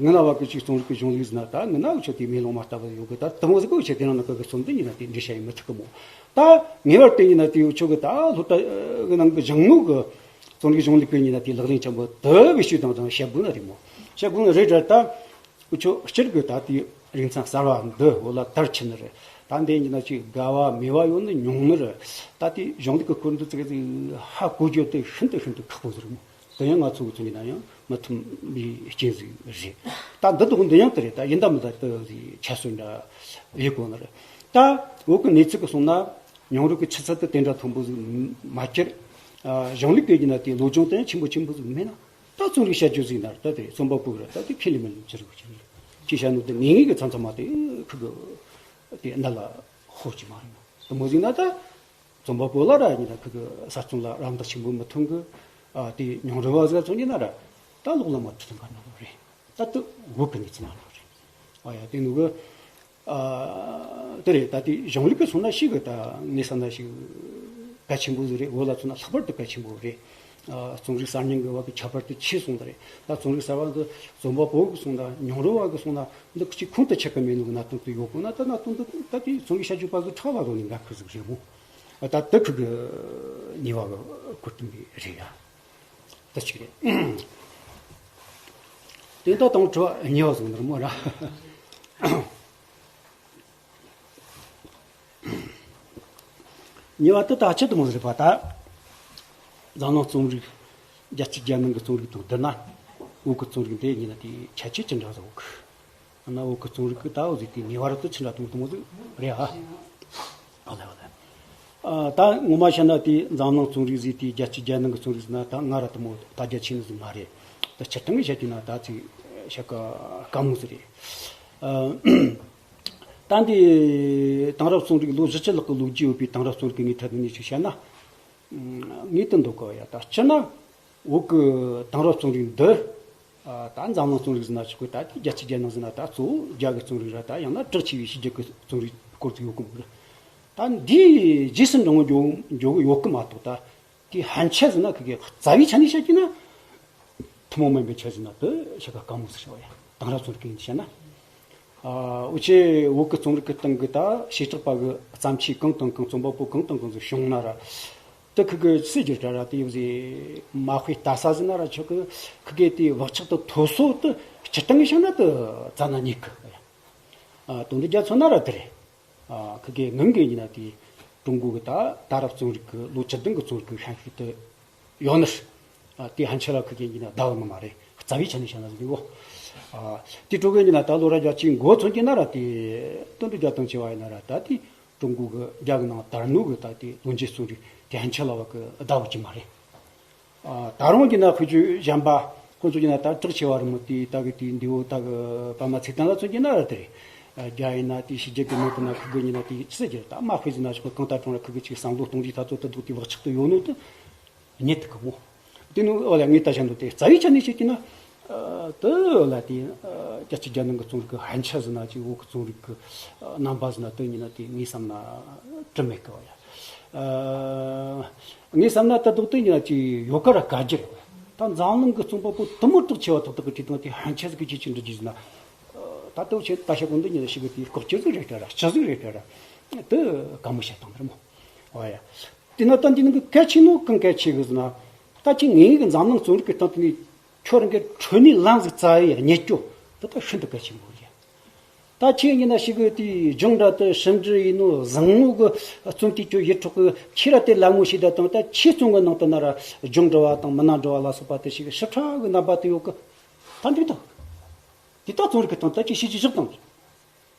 ང་ན་བ་གི་ཅིག་རྩོམ་རིག་གི་གཞུང་ལུགས་ཟིན་ན་ད་ང་ན་འུ་ཆོ་དེ་མེ་ལོང་མ་ལྟ་བུ་ཡོད་གི། ད་དུ་མོ་ཟིག་གི་འུ་ཆོ་དེ་རང་ན་གི་གི་རྩོམ་དེ་ཡིན་ན་དེ་འདྲི་བྱ་ཡི་མི་ཐུབ་གི་མོ། ད་ངེས་པར་དུ་ཡིན་ན་དེ་འུ་ཆོ་གི་ད་སློབ་གྲྭ་གི་ནང་གི་སྦྱང་ནོ་གི་རྩོམ་རིག་གཞུང་ལུགས་གི་ཡིན་ན་དེ་ལག་ལེན་ཆེན་པོ་དུ་བེད་སྤྱོད་དང་དང་བྱེད་དགོས་ན་རེད་མོ། བྱེད་དགོས་ན་རེད་དྲ་ད། འུ་ཆོ་སྤྱིར་གི་ད་ལྟའི་རིག་མཚན་གསར་བ་འདི་བོད་ལ་དར་ཆེ་ནི་རེད། ད་འདི་ཡིན་ན་ཅིག་དགའ་བ་མེད་པ་ཡོད་ནི་ཉུང་ནི་རེད། ད་ལྟའི་གཞུང་ལུགས་ཀྱི་སྐོར་འདི་ཙི་གེ་ཧ་གོ་རྒྱུ་དེ་ཤིན་ཏུ་ཤིན་ཏུ་ཁག་པོ་ཟིག་རེད་མོ། དེ་ཡང་ང་ཚོ་གི་ཚོ་ཡིན་ན་ཡང་མི་ཐུམ་པའི་རྐྱེན་ཟིག་རེད། ད་འདི་དག་འདི་ཡང་དེ་རེད། ད་ཡིན་ད་མི་ད་དེ་ཁྱད་གསོད་འདྲ་ཡོད་གོ་ནི་རེད། ད་བོད་ཀྱི་གནས་ཚུལ་གི་སོང་ན་མྱོང་རོལ་གྱི་ཆུ་ཚད་དེ་དེ་འདྲ་མཐོན་པོ་ཟིག་མ་གྱུར། གཞུང་ལུགས་དེ་ཡིན་ན་དེ་བློ་སྦྱོང་དེ་ཡང་ཆེན་པོ་ཆེན་པོ་ཟིག་མེད་ན། ད་རྩོམ་རིག་བྱ་རྒྱུ་ཟིག་ན་ད་དེ་རྩོམ་པ་པོ་གི་ར་ད་དེ་ཁས་ལེན་མི་ལེན་ཅི་རུ་ཅི་རུ་ཅི་བྱ་ནོ་དེ་ངེས་ངེས་གི་མཚམས་མཚམས་མ་དེ་ཁུ་གི་དེ་ན་ལ་ཧོ་ཅི་མ་རེད་ན། དེ་མོ་ཟིག་ན་ད་རྩོམ་པ་པོ་ལ་ར་ཡིན་ན་ཁུ་གི་གསར་རྩོམ་ལ་རམ་འདེགས་ཆེན་པོ་མི་ཐོན་གི། ཨ་དེ་མྱོང་རོལ་བ་ཟིག་ཚོ་ཡིན་ན་ར་ད་ལོག་ལ་མ་ཐུབ་ཐུབ་ག་ནོ་རེད། ད་དུ་བོད་གི་གནས་ཚུལ་ན་ནོ་རེད། ཨ་ཡ་དེ་ནུ་གི་ཨ། དེ་རེད། ད་དེ་གཞུང་ལུགས་ཀྱི་སོང་ན་ཞིག་གི་ད་ངས་བསམ་ན་ཞིག་གལ་ཆེན་པོ་ཟིག་རེད། བོད་ལ་མཚོན་ན་ལྷག་པར་དུ་གལ་ཆེན་པོ་རེད། ཨ། རྩོམ་རིག་གསར་རྙིང་གི་བར་གྱི་ཁྱད་པར་དུ་ཆེ་སོང་ད་རེད། ད་རྩོམ་རིག་གསར་བ་འདི་རྩོམ་པ་པོ་གི་སོང་ན་མྱོང་རོལ་བ་གི་སོང་ན་འདི་གཅིག་ཁོང་དུ་ཆུད་གི་མེད་ནོ་གི་གནད་དོན་དུ་ཡོད་དགོས་ན། ད་གནད་དོན་འདི་ད་དེ་རྩོམ་རིག་བྱ་རྒྱུ་པ་གི་ཁྲག་ལ་རོ་ནི་འགའ་ཁུ་ཟིག་རེད་མོ། ད་དེ་ཁུ་གི་ཉེས་པ་གི་གོ་དོན་གི་རེད་ཡ། ད་ཅིག་རེད། དེ་ད་དང་དྲི་བ་ཉེས་པ་སོང་ནི་རེད་མོ་ར། ཉེས་པ་དེ་ད་ཆེད་དུ་མོ་ཟེར་བ་ད། འཛམ་གླིང་རྩོམ་རིག་རྒྱལ་སྤྱི་རྒྱལ་ནང་གི་རྩོམ་རིག་དང་བསྡུར་ན། བོད་ཀྱི་རྩོམ་རིག་འདི་ཡིན་ན་དེ་ཁྱད་ཆོས་ཅི་འདྲ་ཟིག་ཡོད་གི། ཡང་ན་བོད་ཀྱི་རྩོམ་རིག་གི་ད་འོ་ཟིག་དེ་ཉེ་བར་དུ་ཅི་འདྲ་དུ་མོ་དུ་མོ་ཟིག་རེད་ཨ། ཨ་ལེ་ཨ་ལེ། ཨ། ད་ངོ་མ་བཤད་ན་དེ་འཛམ་གླིང་རྩོམ་རིག་ཟིག་དེ་རྒྱལ་སྤྱི་རྒྱལ་ནང་གི་རྩོམ་རིག་ཟིག་ན་ད་ང་ར་དུ་མོ་ད་རྒྱ་ཆེ་ནི་ཟིག་མ་རེད། ད་སྤྱིར་བཏང་གི་བཤད་རྒྱུ་ན་ད་ཅིག་བཤད་ག་དཀའ་མོ་ཟིག་རེད། ཨ། ད་འདི་དེང་རབས་རྩོམ་རིག་ལོ་བཞི་བཅུ་ལྷག་གི་ལོ་རྒྱུས་ཡོད་པའི་དེང་རབས་རྩོམ་རིག་གི་ངོས་ཐད་དུ་ནས་ཅིག་བཤད་ན། ངེས་དུ་འདོད་གོ་ཡ། ད་སྤྱིར་ན་བོད་ཀྱི་དེང་རབས་རྩོམ་རིག་འདི། ཨ། ད་འཛམ་གླིང་རྩོམ་རིག་ཟེར་ན་ཆོག་གི། ད་རྒྱལ་སྤྱི་རྒྱལ་ནང་ཟེར་ན་ད་གཙོ་བོ་རྒྱ་གི་རྩོམ་རིག་ར། ད་ཡང་ན་གྲགས་ཆེ་བའི་ཕྱི་རྒྱལ་གྱི་རྩོམ་རིག་སྐོར་དུ་ཡོད་གི་མོ། ད་འདིའི་རྗེས་སུ་འབྲང་བ་འགྱོ་འགྱོ་གི་ཡོད་གི་མ་གཏོགས། ད་དེའི་ཕན་ཆད་ཟེར་ན་ཁི་གེ་རྩ་བའི་ཆ་ནས་བཤད་ཀྱི་ན། ཐུན་མོང་མིན་པའི་ཆ་ཟེར་ན་དེ་བཤད་ག་དཀའ་མོ་ཟེར་བ་ཡ། དེང་རབས་རྩོམ་རིག་གི་བཤད་ན། ཨ། འུ་ཆོས་བོད་ཀྱི་རྩོམ་རིག་གི་སྟེང་གི་ད་བྱེ་བྲག་པ་གི་བརྩམས་ཆོས་གང་དང་གང་རྩོམ་པ་པོ་གང་དང་གང་ཟིག་བྱུང་ན་ར། དེ་ཁི་གེ་སུས་བསྒྱུར་དྲ་ར་དེ་ཡོད་ཟེ་མ་དཔེ་ལྟ་ས་ཟེར་ན་ར་ཆོག་གི། ཁི་གེ་དེའི་བག་ཆགས་དེ་མཐོ་སོ་དེ་སྤྱིར་བཏང་གི་བཤད་ན་དེ་རྩ་ན་ཉེ་གི། ཨ། དོན་དུ་རྒྱ་མཚོན་ན་ར་དེ་རེད། ཨ། ཁི་གེ་ངང་གི་ཡིན་ན་དེ་ཀྲུང་གོ་གི་ད་ད་རབས་རྩོམ་རིག་གི་ལོ་བཅུ་བདུན་གི་རྩོམ་རིག་གི་ཤན་ཤུགས་དེ་ཡོད་ནི། ཨ། དེ་ཕན་ཆད་ལ་ཁི་གེ་ཡིན་ན་ཟླ་བ་ནི་མ་རེད། རྩ་བའི་ཆ་ནས་བཤད་ན་ཟེར་གི་འོ། ཨ། དེ་ཀྲུང་གོ་ཡིན་ན་ད་ལོ་ར་རྒྱ་ཆེའི་འགོ་ཚུན་གྱི་ན་ར་དེ་དོན་དུ་རྒྱ་དང་ཆེ་བ་ཡིན་ན་ར་ད་དེ་ཀྲུང་གོ་གི་རྒྱ་གི་ནང་དར་ནོ་གི་ད་དེ་ལོ་རྒྱུས་རྩོམ་རིག་དེ་ཕན་ཆད་ལ་བ་གི་ཟླ་བ་གཅིག་མ་རེད། ཨ། ད་རུང་གི་ན་ཁུ་ཆུ་གཞན་པ་ཁོ་ཚོ་གི་ན་ད་གྲགས་ཆེ་བ་རི་མོ་དེ་ད་གི་དེ་འདི་བོ་ད་གི་པ་མ་ཚེ་བརྟན་ལ་ཚོ་གི་ན་ར་དེ་རེད། རྒྱ་ཡིན་ན་དེ་ཕྱི་རྒྱལ་གི་ནང་དུ་ན་ཁུ་གི་ཡིན་ན་དེ་ཅི་ཟེར་གི་ད་མ་དཔེ་ཟིན་ན་ཞིག་གང་ལྟར་གྲོང་ར་ཁུ་གི་ཅིག་བསམ་བློ་གཏོང་རྒྱུ་ད་ཚོ་ད་འདུག་དེ་བག་ཆགས་དུ་ཡོད་ནོ་དེ་རྙེད་ཐུབ་གི་མོ། དེ་ནི་ཨོ་ལ་ངས་ད་བཤད་འདུག་དེ་རྩ་བའི་ཆ་ནས་བཤད་ཀྱི་ན། དེ་ལ་དེ་རྒྱལ་སྤྱི་རྒྱལ་ནང་གི་རྩོམ་རིག་གི་ཕན་ཆད་ཟེར་ན་ཅིག་བོད་ཀྱི་རྩོམ་རིག་གི་རྣམ་པ་ཟེར་ན་དེ་ཡིན་ན་དེ་ངས་བསམ་ན་གྲུབ་མེད་གི་བ་ཡ། ངས་བསམ་ན་ད་དུང་དེ་ཡིན་ན་ཅིག་ཡོད་ཀ་ར་ག་རྒྱུ་རེད། ད་འཛམ་གླིང་གི་རྩོམ་པ་པོ་དུ་མོ་གྲགས་ཆེ་བ་ཐོག་ཐོག་གི་བྲིས་སྟངས་དེ་ཕན་ཆད་ཟིག་གི་ཅིག་ཅིག་འབྲི་རྒྱུ་ཟེར་ན། ད་ལྟ་བྱས་ད་བཤད་གོ་འདི་ཡིན་ན་ཞིག་གི་དེ་ལྐོག་ཅི་ཟིག་རེད་དྲ་ར་ཅི་ཟིག་རེད་དྲ་ར་དེ་ག་མོ་བཤད་སྟངས་རེད་མོ། བ་ཡ། དེ་ན་ད་འདི་ནང་གི་གལ་ཆེ་ནོ་གང་གལ་ཆེ་གི་ཟེར་ན། ད་ཅིག་ངེད་ཀྱི་འཛམ་གླིང་རྩོམ་རིག་གི་སྟེང་དུ་ནས་ཁྱོད་རང་གི་འཕྲོད་ནས་ལམ་ཟིག་བཙལ་ཡས་རྙེད་རྒྱུ་དེ་ད་ཤིན་ཏུ་གལ་ཆེན་པོ་རེད། ད་ཁྱེད་ཡིན་ན་ཞིག་གི་དེའི་སྦྱོང་འདྲ་དེ་ཞིབ་འབྲི་ཡིན་ནོ་བཟང་ངོ་གི་རྩོམ་དེ་ཁྱོད་ཡིད་འཕྲོག་གི་ཁྱེད་ར་དེ་ལད་མོ་བྱས་ད་དང་ད་ཁྱེད་རྩོམ་གི་ནང་དུ་ན་ར་སྦྱོང་འབྲི་བ་དང་མི་སྣ་འབྲི་བ་ལ་སོགས་པ་དེ་ཞིག་ཞིབ་ཕྲ་གི་རྣམ་པ་དེ་ཡོད་གི། ད་འདི་དང་། དེ་ད་རྩོམ་རིག་གི་སྟེང་ད་ཅིག་ཤེས་ཀྱི་བཞག་དང་།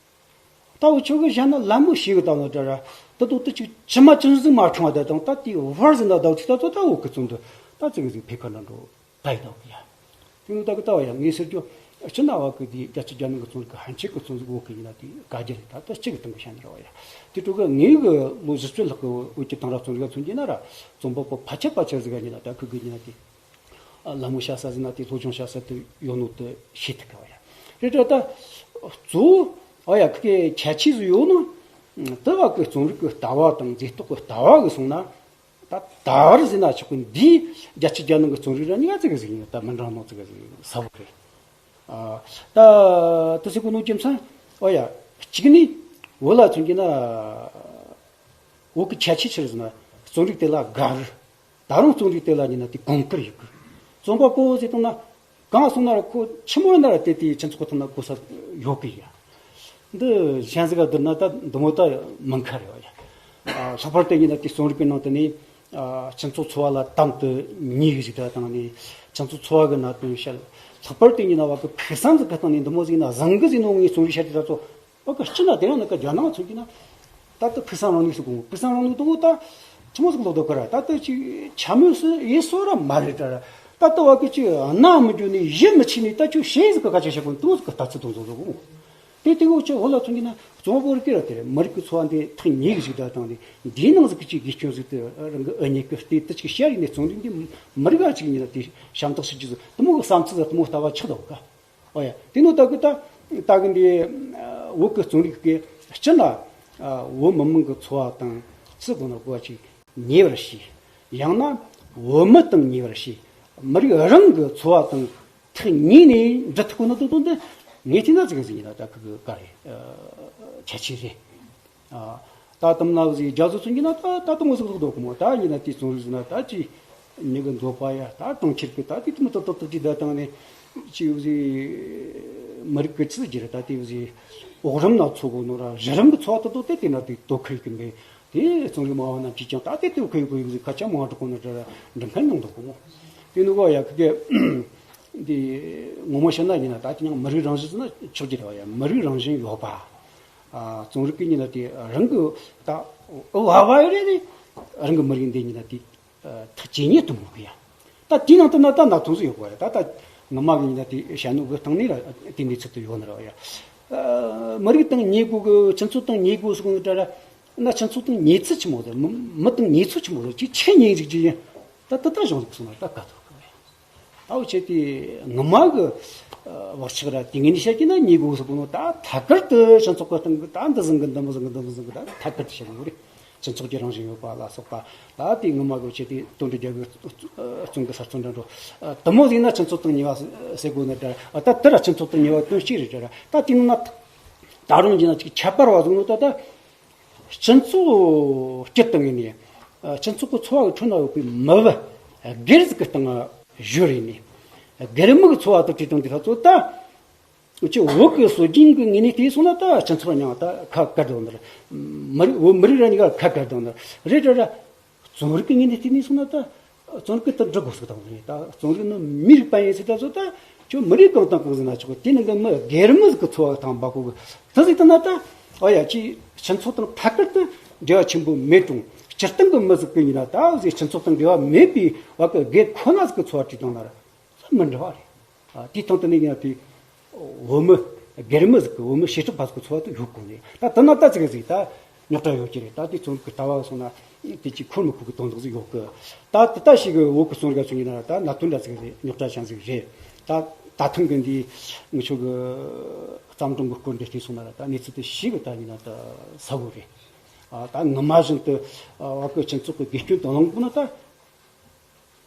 ད་འུ་ཆོ་གི་གཞན་ན་ལད་མོ་བྱེད་གི་དང་ལ་འདྲ་ར། ད་དུང་དུ་ཅིག་ཇི་མ་ཇི་བཞིན་མ་བྱུང་བ་ད་དང་ད་དེའི་བར་ཟིན་ན་ཟླ་བ་ཚིག་ད་ཚོ་ད་འུ་གི་ཚོ་འདི་ད་ཙི་གི་ཟིག་ཕེ་ཁ་ན་འགྲོ་ད་ཡི་ད་གི་ཡ། དེ་ནི་ད་གི་ད་བ་ཡ་ངས་ཟེར་རྒྱུ་ སྤྱི་ན་བ་གི་དེ་རྒྱ་ཆེ་རྒྱ་ནང་གི་རྩོམ་རིག་གི་ཧན་ཆེ་གི་རྩོམ་རིག་འོག་གི་ཡིན་ན་དེ་དགའ་རྒྱུ་རེད། ད་ལྟ་གཅིག་གི་སྟེང་གི་བཤད་ནི་རེད་བ་ཡ། དེ་འཕྲོ་གི་ངའི་གི་ལོ་བཞི་བཅུ་ལྷག་གི་བོད་ཀྱི་དེང་རབས་རྩོམ་རིག་མཚོན་གྱི་ན་ར། རྩོམ་པ་པོ་ཕལ་ཆེར་ཕལ་ཆེར་ཟིག་ག་ཡིན་ན་ད་ཁུ་གི་ཡིན་ན་དེ། ལ་མོ་ཤ་ས་ཟིན་ན་དེ་སློབ་སྦྱོང་བྱ་ས་དེ་ཡོད་ནོ་དེ་ཤེས་ཐུབ་གི་བ་ཡ། རེད་དྲ་ད། གཙོ་བོ་ཨ་ཡ་ཁི་ཁྱད་ཆོས་ཟིག་ཡོད་ནོ། དེ་བ་གི་རྩོམ་རིག་གི་ལྟ་བ་དང་མཛེས་རྟོག་གི་ལྟ་བ་གི་སོང་ན། ད་ད་བར་ཟིན་ན་ཆོག་གི། འདིའི་རྒྱ་ཆེ་རྒྱ་ནང་གི་རྩོམ་རིག་ར་གཉིས་ཀ་ཙི་གི་ཟིག་ཡིན་ད་མི་འདྲ་ནོ་ཙི་གི་ཟིག་ས་བོ་རེད། ཨ། ད་དེ་ཟེར་གོ་ནོ་རྒྱུ་མཚན། ཨོ་ཡ། གཅིག་ནི། བོད་ལ་མཚོན་གྱི་ན། བོད་ཀྱི་ཁྱད་ཆོས་ཆི་རེད་ཟེར་ན། རྩོམ་རིག་དེ་ལ་དགའ་རུ། ད་རུང་རྩོམ་རིག་དེ་ལ་ཉིན་ན་དེ་གོང་བཀུར་ཡོད་གི། རྩོམ་པ་པོ་ཟེར་བཏང་ན། གང་སོང་ན་ར་ཁོ་ཆི་མོ་ཡིན་ན་ར་དེ་དེ་སྤྱི་ཚོགས་ཐོག་ན་གོ་ས་ཡོད་གི་ཡ། འདི་གཞན་ཟིག་ག་བསྡུར་ན་ད་འདི་མོ་ད་མིན་ཁ་རེད་བ་ཡ། ཨ། ལྷག་པར་དུ་ཡིན་ན་དེ་རྩོམ་རིག་གི་ནང་དུ་ནི། ཨ། སྤྱི་ཚོགས་འཚོ་བ་ལ་དམ་དུ་ཉེ་གི་ཞིག་ད་བཏང་ནས་སྤྱི་ཚོགས་འཚོ་བ་གི་གནད་དོན་བཤད། ལྷག་པར་དུ་ཡིན་ན་བ་གི་ཕུགས་བསམ་ཟིག་ག་བཏང་ནས་འདི་མོ་ཟིག་ཡིན་ན་བཟང་གི་ཟིག་ནོ་ངས་རྩོམ་རིག་བཤད་དེ་ད་ཚོ། བ་གི་སྤྱི་ན་དེ་རིང་ནི་ག་རྒྱ་ནག་ཚུགས་ཀྱི་ན། ད་ལྟ་ཕུགས་བསམ་རང་ལུགས་སུ་དགོངས། ཕུགས་བསམ་རང་ལུགས་དགོངས་ད། ཆི་མོ་ཟིག་ལོག་དོ་ག་ར་ད་ལྟ་ཅིག་ཆ་མོས་སུ་ཡེ་སོ་ར་མ་རེད་དྲ་ར། ད་ལྟ་བ་གི་ཅིག་སྣ་མི་འཇུ་ནས་ཡིད་མི་ཆེས་ནས་ད་ཅིག་ཤེས་ཟིག་གི་སྐད་ཆ་བཤད་གོ་དུ་ཟིག་གི་ལྟ་ཚུལ་དང་བཟོ་བཟོ་གོ། དེ་དེ་གོ་ཅིག་བོད་ལ་མཚོན་གྱི་ན་རྩོམ་པ་པོ་རིགས་གི་ར་དེ་རེད། མི་རིགས་ཀྱི་འཚོ་བ་འདི་ཐག་ཉེ་གི་ཞིག་ད་བཏང་ནས་འདིའི་ནང་ཟིག་གི་ཅིག་དགེ་སྐྱོན་ཟིག་དེ་རང་གི་འུ་གཉིས་ཀྱི་ལྟས་དུ་ཅིག་བཤད་ཡིན་ནས་རྩོམ་རིག་འདི་མི་རིགས་ལ་ཅིག་ཡིན་ན་དེ་ཞབས་འདེགས་ཞུ་རྒྱུ་ཟིག་དུ་མོ་གི་བསམ་ཚུལ་ཟིག་དུ་མོ་ལྟ་བ་ཆགས་འདུག་ག། ཨོ་ཡ། དེ་ནོ་ད་གི་ད་ད་གི་འདི་བོད་ཀྱི་རྩོམ་རིག་གི་སྤྱི་ལ་བོད་མི་མང་གི་འཚོ་བ་དང་ཚུལ་དགོས་ན་དགོས་ཅིག་ཉེ་བར་བྱས། ཡང་ན་བོད་མི་དང་ཉེ་བར་བྱས། མི་རིགས་རང་གི་འཚོ་བ་དང་ཐག་ཉེ་ནས་འབྲི་ཐུབ་གོ་ན་དོ་དོ་འདི་ངས་བལྟས་ན་ཙི་ག་ཟིག་ཡིན་ན་ད་གི་གི་ག་རེད། ཁྱད་ཆོས་རེད། ཨ། ད་དམ་ན་ཟིག་རྒྱ་བཟོ་ཚུན་གྱི་ན་ད་ད་དུང་ཟིག་ཟིག་འདུག་གི་མོ། ད་ཡིན་ན་དེ་ཚོང་རིག་ཟིག་ན་ད་ཅི་མྱི་གི་འདོད་པ་ཡ་ད་གྲོང་ཁྱེར་གི་ད་དེ་དུ་མི་ཏག་ཏག་ཏག་ཅི་ད་བཏང་ནས་ཅི་ཡོད་ཟིག་མི་རིགས་གི་ཆི་ཟིག་རེད། ད་དེ་ཡོད་ཟིག་འོག་རིམ་ན་འཚོ་གོ་ནོ་ར་གཞི་རིམ་གི་འཚོ་བ་ཏག་ཏག་དེ་དེ་ན་དེ་དོ་ཁུར་གི་མེད། དེ་ཚོང་རིག་མ་བ་ན་ཅི་ཀྱང་ད་དེ་དོ་ཁུར་གི་ཡོད་ཟིག་ཁ་ཆ་མ་འགྲོ་གོ་ནོ་ར་འགྲིམ་མཁན་ཡོང་འདུག་གི་མོ། དེ་ནུ་གོ་ཡ་གི་གི་འདི་ངོ་མ་བཤད་ན་ཡིན་ན་ད་དེ་ཡང་མི་རིགས་རང་བཞིན་ཟེར་ན་ཆོག་གི་རེད་བ་ཡ། མི་རིགས་རང་བཞིན་ཡོད་པ། ཨ། རྩོམ་རིག་གི་ཉིན་ན་དེ་རང་གི་ད་ཨུ་བ་བ་རེ་རེ་རང་གི་མི་རིགས་འདི་ཉིན་ན་དེ་ཐག་ཇེ་ཉེ་དུ་མོ་གི་ཡ། ད་དེའི་ནང་དུ་ན་ད་ན་ཐུང་ཟིག་ཡོད་གོ་ཡ། ད་ད་ངི་མ་གི་ཉིན་ན་དེ་ཞྭ་ནུ་གི་སྟེང་ནས་ར་དེ་འདི་ཚུལ་དུ་ཡོད་ནི་ར་བ་ཡ། ཨ། མི་རིགས་དང་ཉེ་གོ་གི་སྤྱི་ཚོགས་དང་ཉེ་གོ་སོགས་ནི་ད་ར་ན་སྤྱི་ཚོགས་དང་ཉེ་ཚུལ་ཆི་མོ་ཟེར། མི་མི་དང་ཉེ་ཚུལ་ཆི་མོ་ཟེར། ཅིག་ཆེ་ཉེ་རིགས་ཅིག་ཡིན། ད་ད་ད་གཞུང་ལུགས་སོང་ན་ད་ག་ཐུབ་གི་བ་ཡ། ད་འུ་ཆེ་དེ་ངི་མ་གི་བག་ཆགས་ར་དེ་ངས་ནི་བཤད་ཀྱི་ན་ཉེ་གོ་སོགས་ནོ་ད་ཐད་ཀར་དུ་སྤྱི་ཚོགས་ཀྱི་སྟེང་གི་ད་འདི་བཟང་གི་འདི་མི་བཟང་གི་འདི་མི་བཟང་གི་ད་ཐད་ཀར་དུ་བཤད་གི་ཡོད་རེད། སྤྱི་ཚོགས་ཀྱི་རང་བཞིན་ཡོད་པ་ལ་སོགས་པ། ད་དེ་ངི་མ་གི་འུ་ཆེ་དེ་དོན་འགྲུབ་རྒྱལ་གི་རྩོམ་གི་གསར་རྩོམ་འདྲ་འགྲོ་དུ་མོ་ཟིག་ན་སྤྱི་ཚོགས་དང་ཉེ་བ་ཟེར་གོ་ནི་ད་ད་དེ་ར་སྤྱི་ཚོགས་དང་ཉེ་བ་དོན་གཅིག་རེད་ད་ར། ད་དེ་ནི་ན་ད་རུང་གྱི་ན་ཅིག་ཁྱད་པར་བ་བཟུང་ནོ་ད་ད། སྤྱི་ཚོགས་སྤྱིར་བཏང་ངོས་ནས། ཨ། སྤྱི་ཚོགས་ཀྱི་འཚོ་བ་གི་ཁྲོད་ན་ཡོད་པའི་མི་བུ་སྒེར་ཟིག་གི་སྟེང་བཞུར་ཡིན་ནས། སྒེར་མི་གི་འཚོ་བ་དང་བྲིས་སྟངས་འདི་ལ་ཚོ་ད། ཅི་བོད་ཀྱི་སྲོལ་རྒྱུན་གྱི་ངོས་ནས་བལྟས་སོང་ན་ད་སྤྱི་ཚོགས་རྙིང་བ་ད་ཁ་བཀར་འགྲོ་ནི་རེད། མི་རིགས་བོད་མི་རིགས་ར་གཉིས་ཀ་ཁ་བཀར་འགྲོ་ནི་རེད་ར་ར། རྩོམ་རིག་གི་ངོས་ནས་བལྟས་ནས་སོང་ན་ད། རྩོམ་རིག་གི་དེ་འབྲི་དགོས་ཟིག་དང་རེད་ད། རྩོམ་རིག་ནི་མིའི་རིག་པ་ཡིན་ཟེར་ད་ཚོ་ད། ཁྱོད་མི་རིགས་གང་དང་གང་ཟེར་ན་ཆོག་གི། དེ་ནི་གི་མི་སྒེར་མི་ཟིག་གི་འཚོ་བ་དང་འབའ་གོ་གི་དེ་ཟིག་ད་ན་ད། ཨོ་ཡ་ཅི་སྤྱི་ཚོགས་དང་ཐད་ཀར་དུ་འབྲེལ་བ་ཆེན་པོ་མེད་རུང་སྤྱིར་བཏང་གི་མི་ཟིག་གི་ཡིན་ན་ད་ཟིག་སྤྱི་ཚོགས་དང་འབྲེལ་བ་མེད་པའི་བ་གི་སྒེར་ཁོ་ན་ཟིག་གི་འཚོ་བ་བྲིས་བཏང་ན་ར་མི་འདྲ་བ་རེད། ཨ། དེའི་སྟེང་དུ་ནི་ཡང་དེ་བོད་མི་སྒེར་མི་ཟིག་གི་བོད་མི་བྱེ་བྲག་པ་ཟིག་གི་འཚོ་བ་དེ་ཡོད་དགོས་ནས་ད་དེ་ན་ད་ཙི་གེ་ཟིག་ད་རྙོག་དྲ་ཡོད་ཀྱི་རེད། ད་དེ་ཚོ་གི་ལྟ་བ་སོང་ན་དེ་ཅིག་ཁུར་མི་ཁུར་གི་དོན་དག་ཟིག་ཡོད་གི། ད་དེ་ལྟ་ཞིག་གི་བོད་གི་རྩོམ་རིག་ཚོ་ཡིན་ན་ད་གནད་དོན་འདྲ་ཟིག་རེད། རྙོག་དྲ་ཅན་ཟིག་རེད། ད་ད་ཐེངས་གི་འདི་ངི་ཆོ་གི་བརྩམས་སྒྲུང་གི་སྐོར་འདི་བལྟས་སོང་ན་ད་གནས་ཚུལ་དེ་ཞིག་གི་ད་ཡིན་ན་ད་ས་བོ་རེད། ཨ། ད་ངི་མ་བཞིན་དུ་ཨ་བ་གི་སྤྱི་ཚོགས་གི་དགེ་སྐྱོན་དང་བླངས་པོ་ན་ད།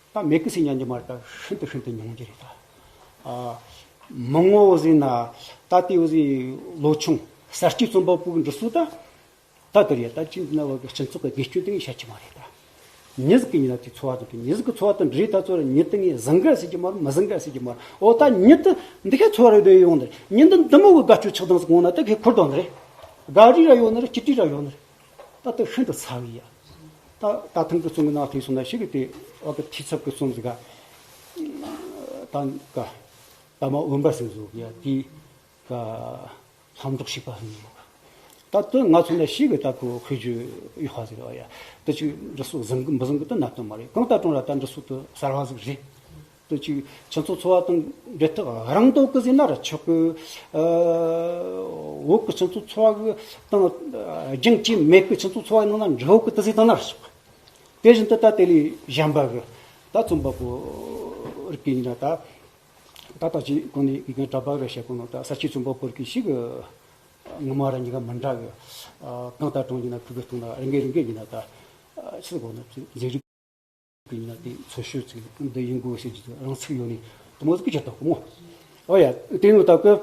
ད་མེད་གི་སི་ཉན་གྱི་མ་རེད། ད་ཤིན་ཏུ་ཤིན་ཏུ་ཉུང་གི་རེད་ད། ཨ། མི་ངོ་བོ་ཟིན་ན་ད་དེ་བོ་ཟིན་ལོ་ཆུང་གསར་སྐྱེས་རྩོམ་པ་པོ་གི་འབྲི་སྲོལ་ད་ད་དེ་རེད། ད་ཅི་འདི་ན་བ་གི་སྤྱི་ཚོགས་ཀྱི་དགེ་སྐྱོན་དེ་ངས་བཤད་ཀྱི་མ་རེད་ད། མྱི་ཟིག་གི་ཉིན་ལ་དེ་འཚོ་བ་དང་དེ་མྱི་ཟིག་གི་འཚོ་བ་དང་འབྲེལ་ད་ཚོ་ར་མྱི་དེ་ངས་བཟང་ག་ཟེར་གྱི་མ་རེད། མི་བཟང་ག་ཟེར་གྱི་མ་རེད། འོ་ད་མྱི་དེ་འདི་ག་འཚོ་བ་རེ་དོན་ཡོང་ནི་རེད། མྱི་འདི་འདི་མོ་གི་དགའ་སྐྱོ་ཆགས་སྡང་ཟིག་འོང་ན་ད་གི་ཁུར་དོན་ནི་རེད། དགའ་རི་ར་ཡོད་ནི་རེད། སྐྱིད་རི་ར་ཡོད་ནི་རེད། ད་དེ་ཤིན་ཏུ་ཚ་བའི་ཡ། ད་ད་ཐེངས་ཀྱི་རྩོམ་གྱི་ནང་དེ་སོང་ན་ཞིག་གི་དེ་བ་གི་འཐུས་ཚབ་ཀྱི་རྩོམ་ཟིག་ག་ད་ག་ད་མ་འོན་པ་ཟིག་བཟོ་གི་ཡ། དེ་ག་ལྷམ་སྒྲོག་ཞིག་པ་ཟིག་ཡོད་གི། ད་དེ་ང་ཚོ་ན་ཞིག་གི་ད་ཁོ་ཁོས་རྒྱུ་ཡོད་ཁ་ཟིག་རེད་བ་ཡ། དེ་ཅིག་འབྲི་སྲོལ་བཟང་གི་མི་བཟང་གི་དེ་གནད་དོན་མ་རེད། གང་ལྟར་གྲོང་ར་ད་འབྲི་སྲོལ་དེ་གསར་བ་ཟིག་རེད། དུ་ཅིག་ཁྱེད་ཚོ་འཚོ་བ་དང་འབྲེལ་ཐག་རིང་དོ་གི་ཟེར་ན་ར་ཆོག་གི། ཨ། བོད་གི་ཁྱེད་ཚོ་འཚོ་བ་གི་དང་རྒྱང་ཅིག་མེད་གི། ཁྱེད་ཚོ་འཚོ་བ་ནང་ན་འགྲོ་གི་དེ་ཟེར་དང་ན་ར་ཆོག་གི། དེ་བཞིན་དུ་ད་དེ་ལས་གཞན་པ་གི་ད་རྩོམ་པ་པོ་རིགས་ཀྱི་ཡིན་ན་ད། ད་ལྟ་ཅིག་གོང་ནས་དགེ་རྒན་གྲགས་པ་ར་བཤད་གོ་ནོ་ད་ས་སྐྱའི་རྩོམ་པ་པོ་རིགས་ཀྱི་ཞིག་གི་ངོ་མ་ར་གཉིས་ཀ་མི་འདྲ་གི། ཨ། གང་ལྟར་གྲོང་ཡིན་ན་ཁུ་གི་སྟོང་ན་རིང་གི་རིང་གི་ཡིན་ན་ད། ཨ། ཆི་གོ་ན་མཛེས་རིག་གི་ཡིན་ན་དེ་འཚོ་བྱེད་ཅིག་འདི་ཡིན་དགོས་ཟེར་གྱི་རང་ཚུགས་ཡོད་ནི་དུ་མོ་ཟིག་གི་ཁྱེར་ཐོག་གི་མོ། ཨོ་ཡ། དེ་ནོ་ད་གི།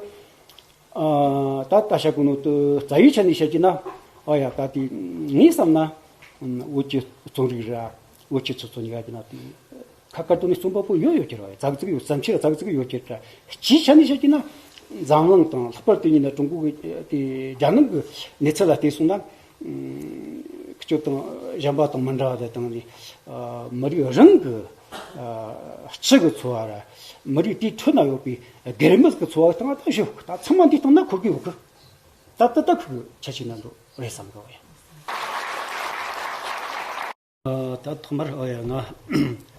ཨ། ད་ད་བཤད་གོ་ནོ་དུ་རྩ་བའི་ཆ་ནས་བཤད་ཀྱི་ན། ཨོ་ཡ། ད་དེ་ངས་བསམ་ན་བོད་ཀྱི་རྩོམ་རིག་ར་བོད་ཀྱི་ཚོ་ཚོ་གཉིས་ཀ་གྱི་ན་དེ། ཁ་དཀར་དུ་ནས་རྩོམ་པ་པོ་ཡོད་ཡོད་ཀྱི་ར་བ་ཙག་ཙིག་ཡོད། བསམ་འཆར་ཙག་ཙིག་ཡོད་ཀྱི་ར། སྤྱིའི་ཆ་ནས་བཤད་ཀྱི་ན་འཛམ་གླིང་དང་ལྷག་པར་དུ་ཡིན་ན་ཀྲུང་གོ་གི་དེ་རྒྱལ་ནང་གི་གནས་ཚུལ་ལ་བལྟས་སོང་ན། ཁྱོད་དང་གཞན་པ་དང་མི་འདྲ་བ་དེ་དང་ནི། ཨ། མི་རིགས་རང་གི། ཨ། སྤྱི་གི་འཚོ་བ་ར་མི་རིགས་དེའི་ཁྲོད་ན་ཡོད་པའི་སྒེར་མི་གི་འཚོ་བ་དང་ད་ཞུ་ད་ཚང་མ་འདི་སྟེང་ན་འཁོར་གི་ཡོད་གི། ད་ད་ད་ཁུ་ཆ་ཆི་ན་འགྲོ་རེད་བསམ་གི་བ་ཡ། ཨ། ད་ཐོག་མར་ཨོ་ཡ་ང་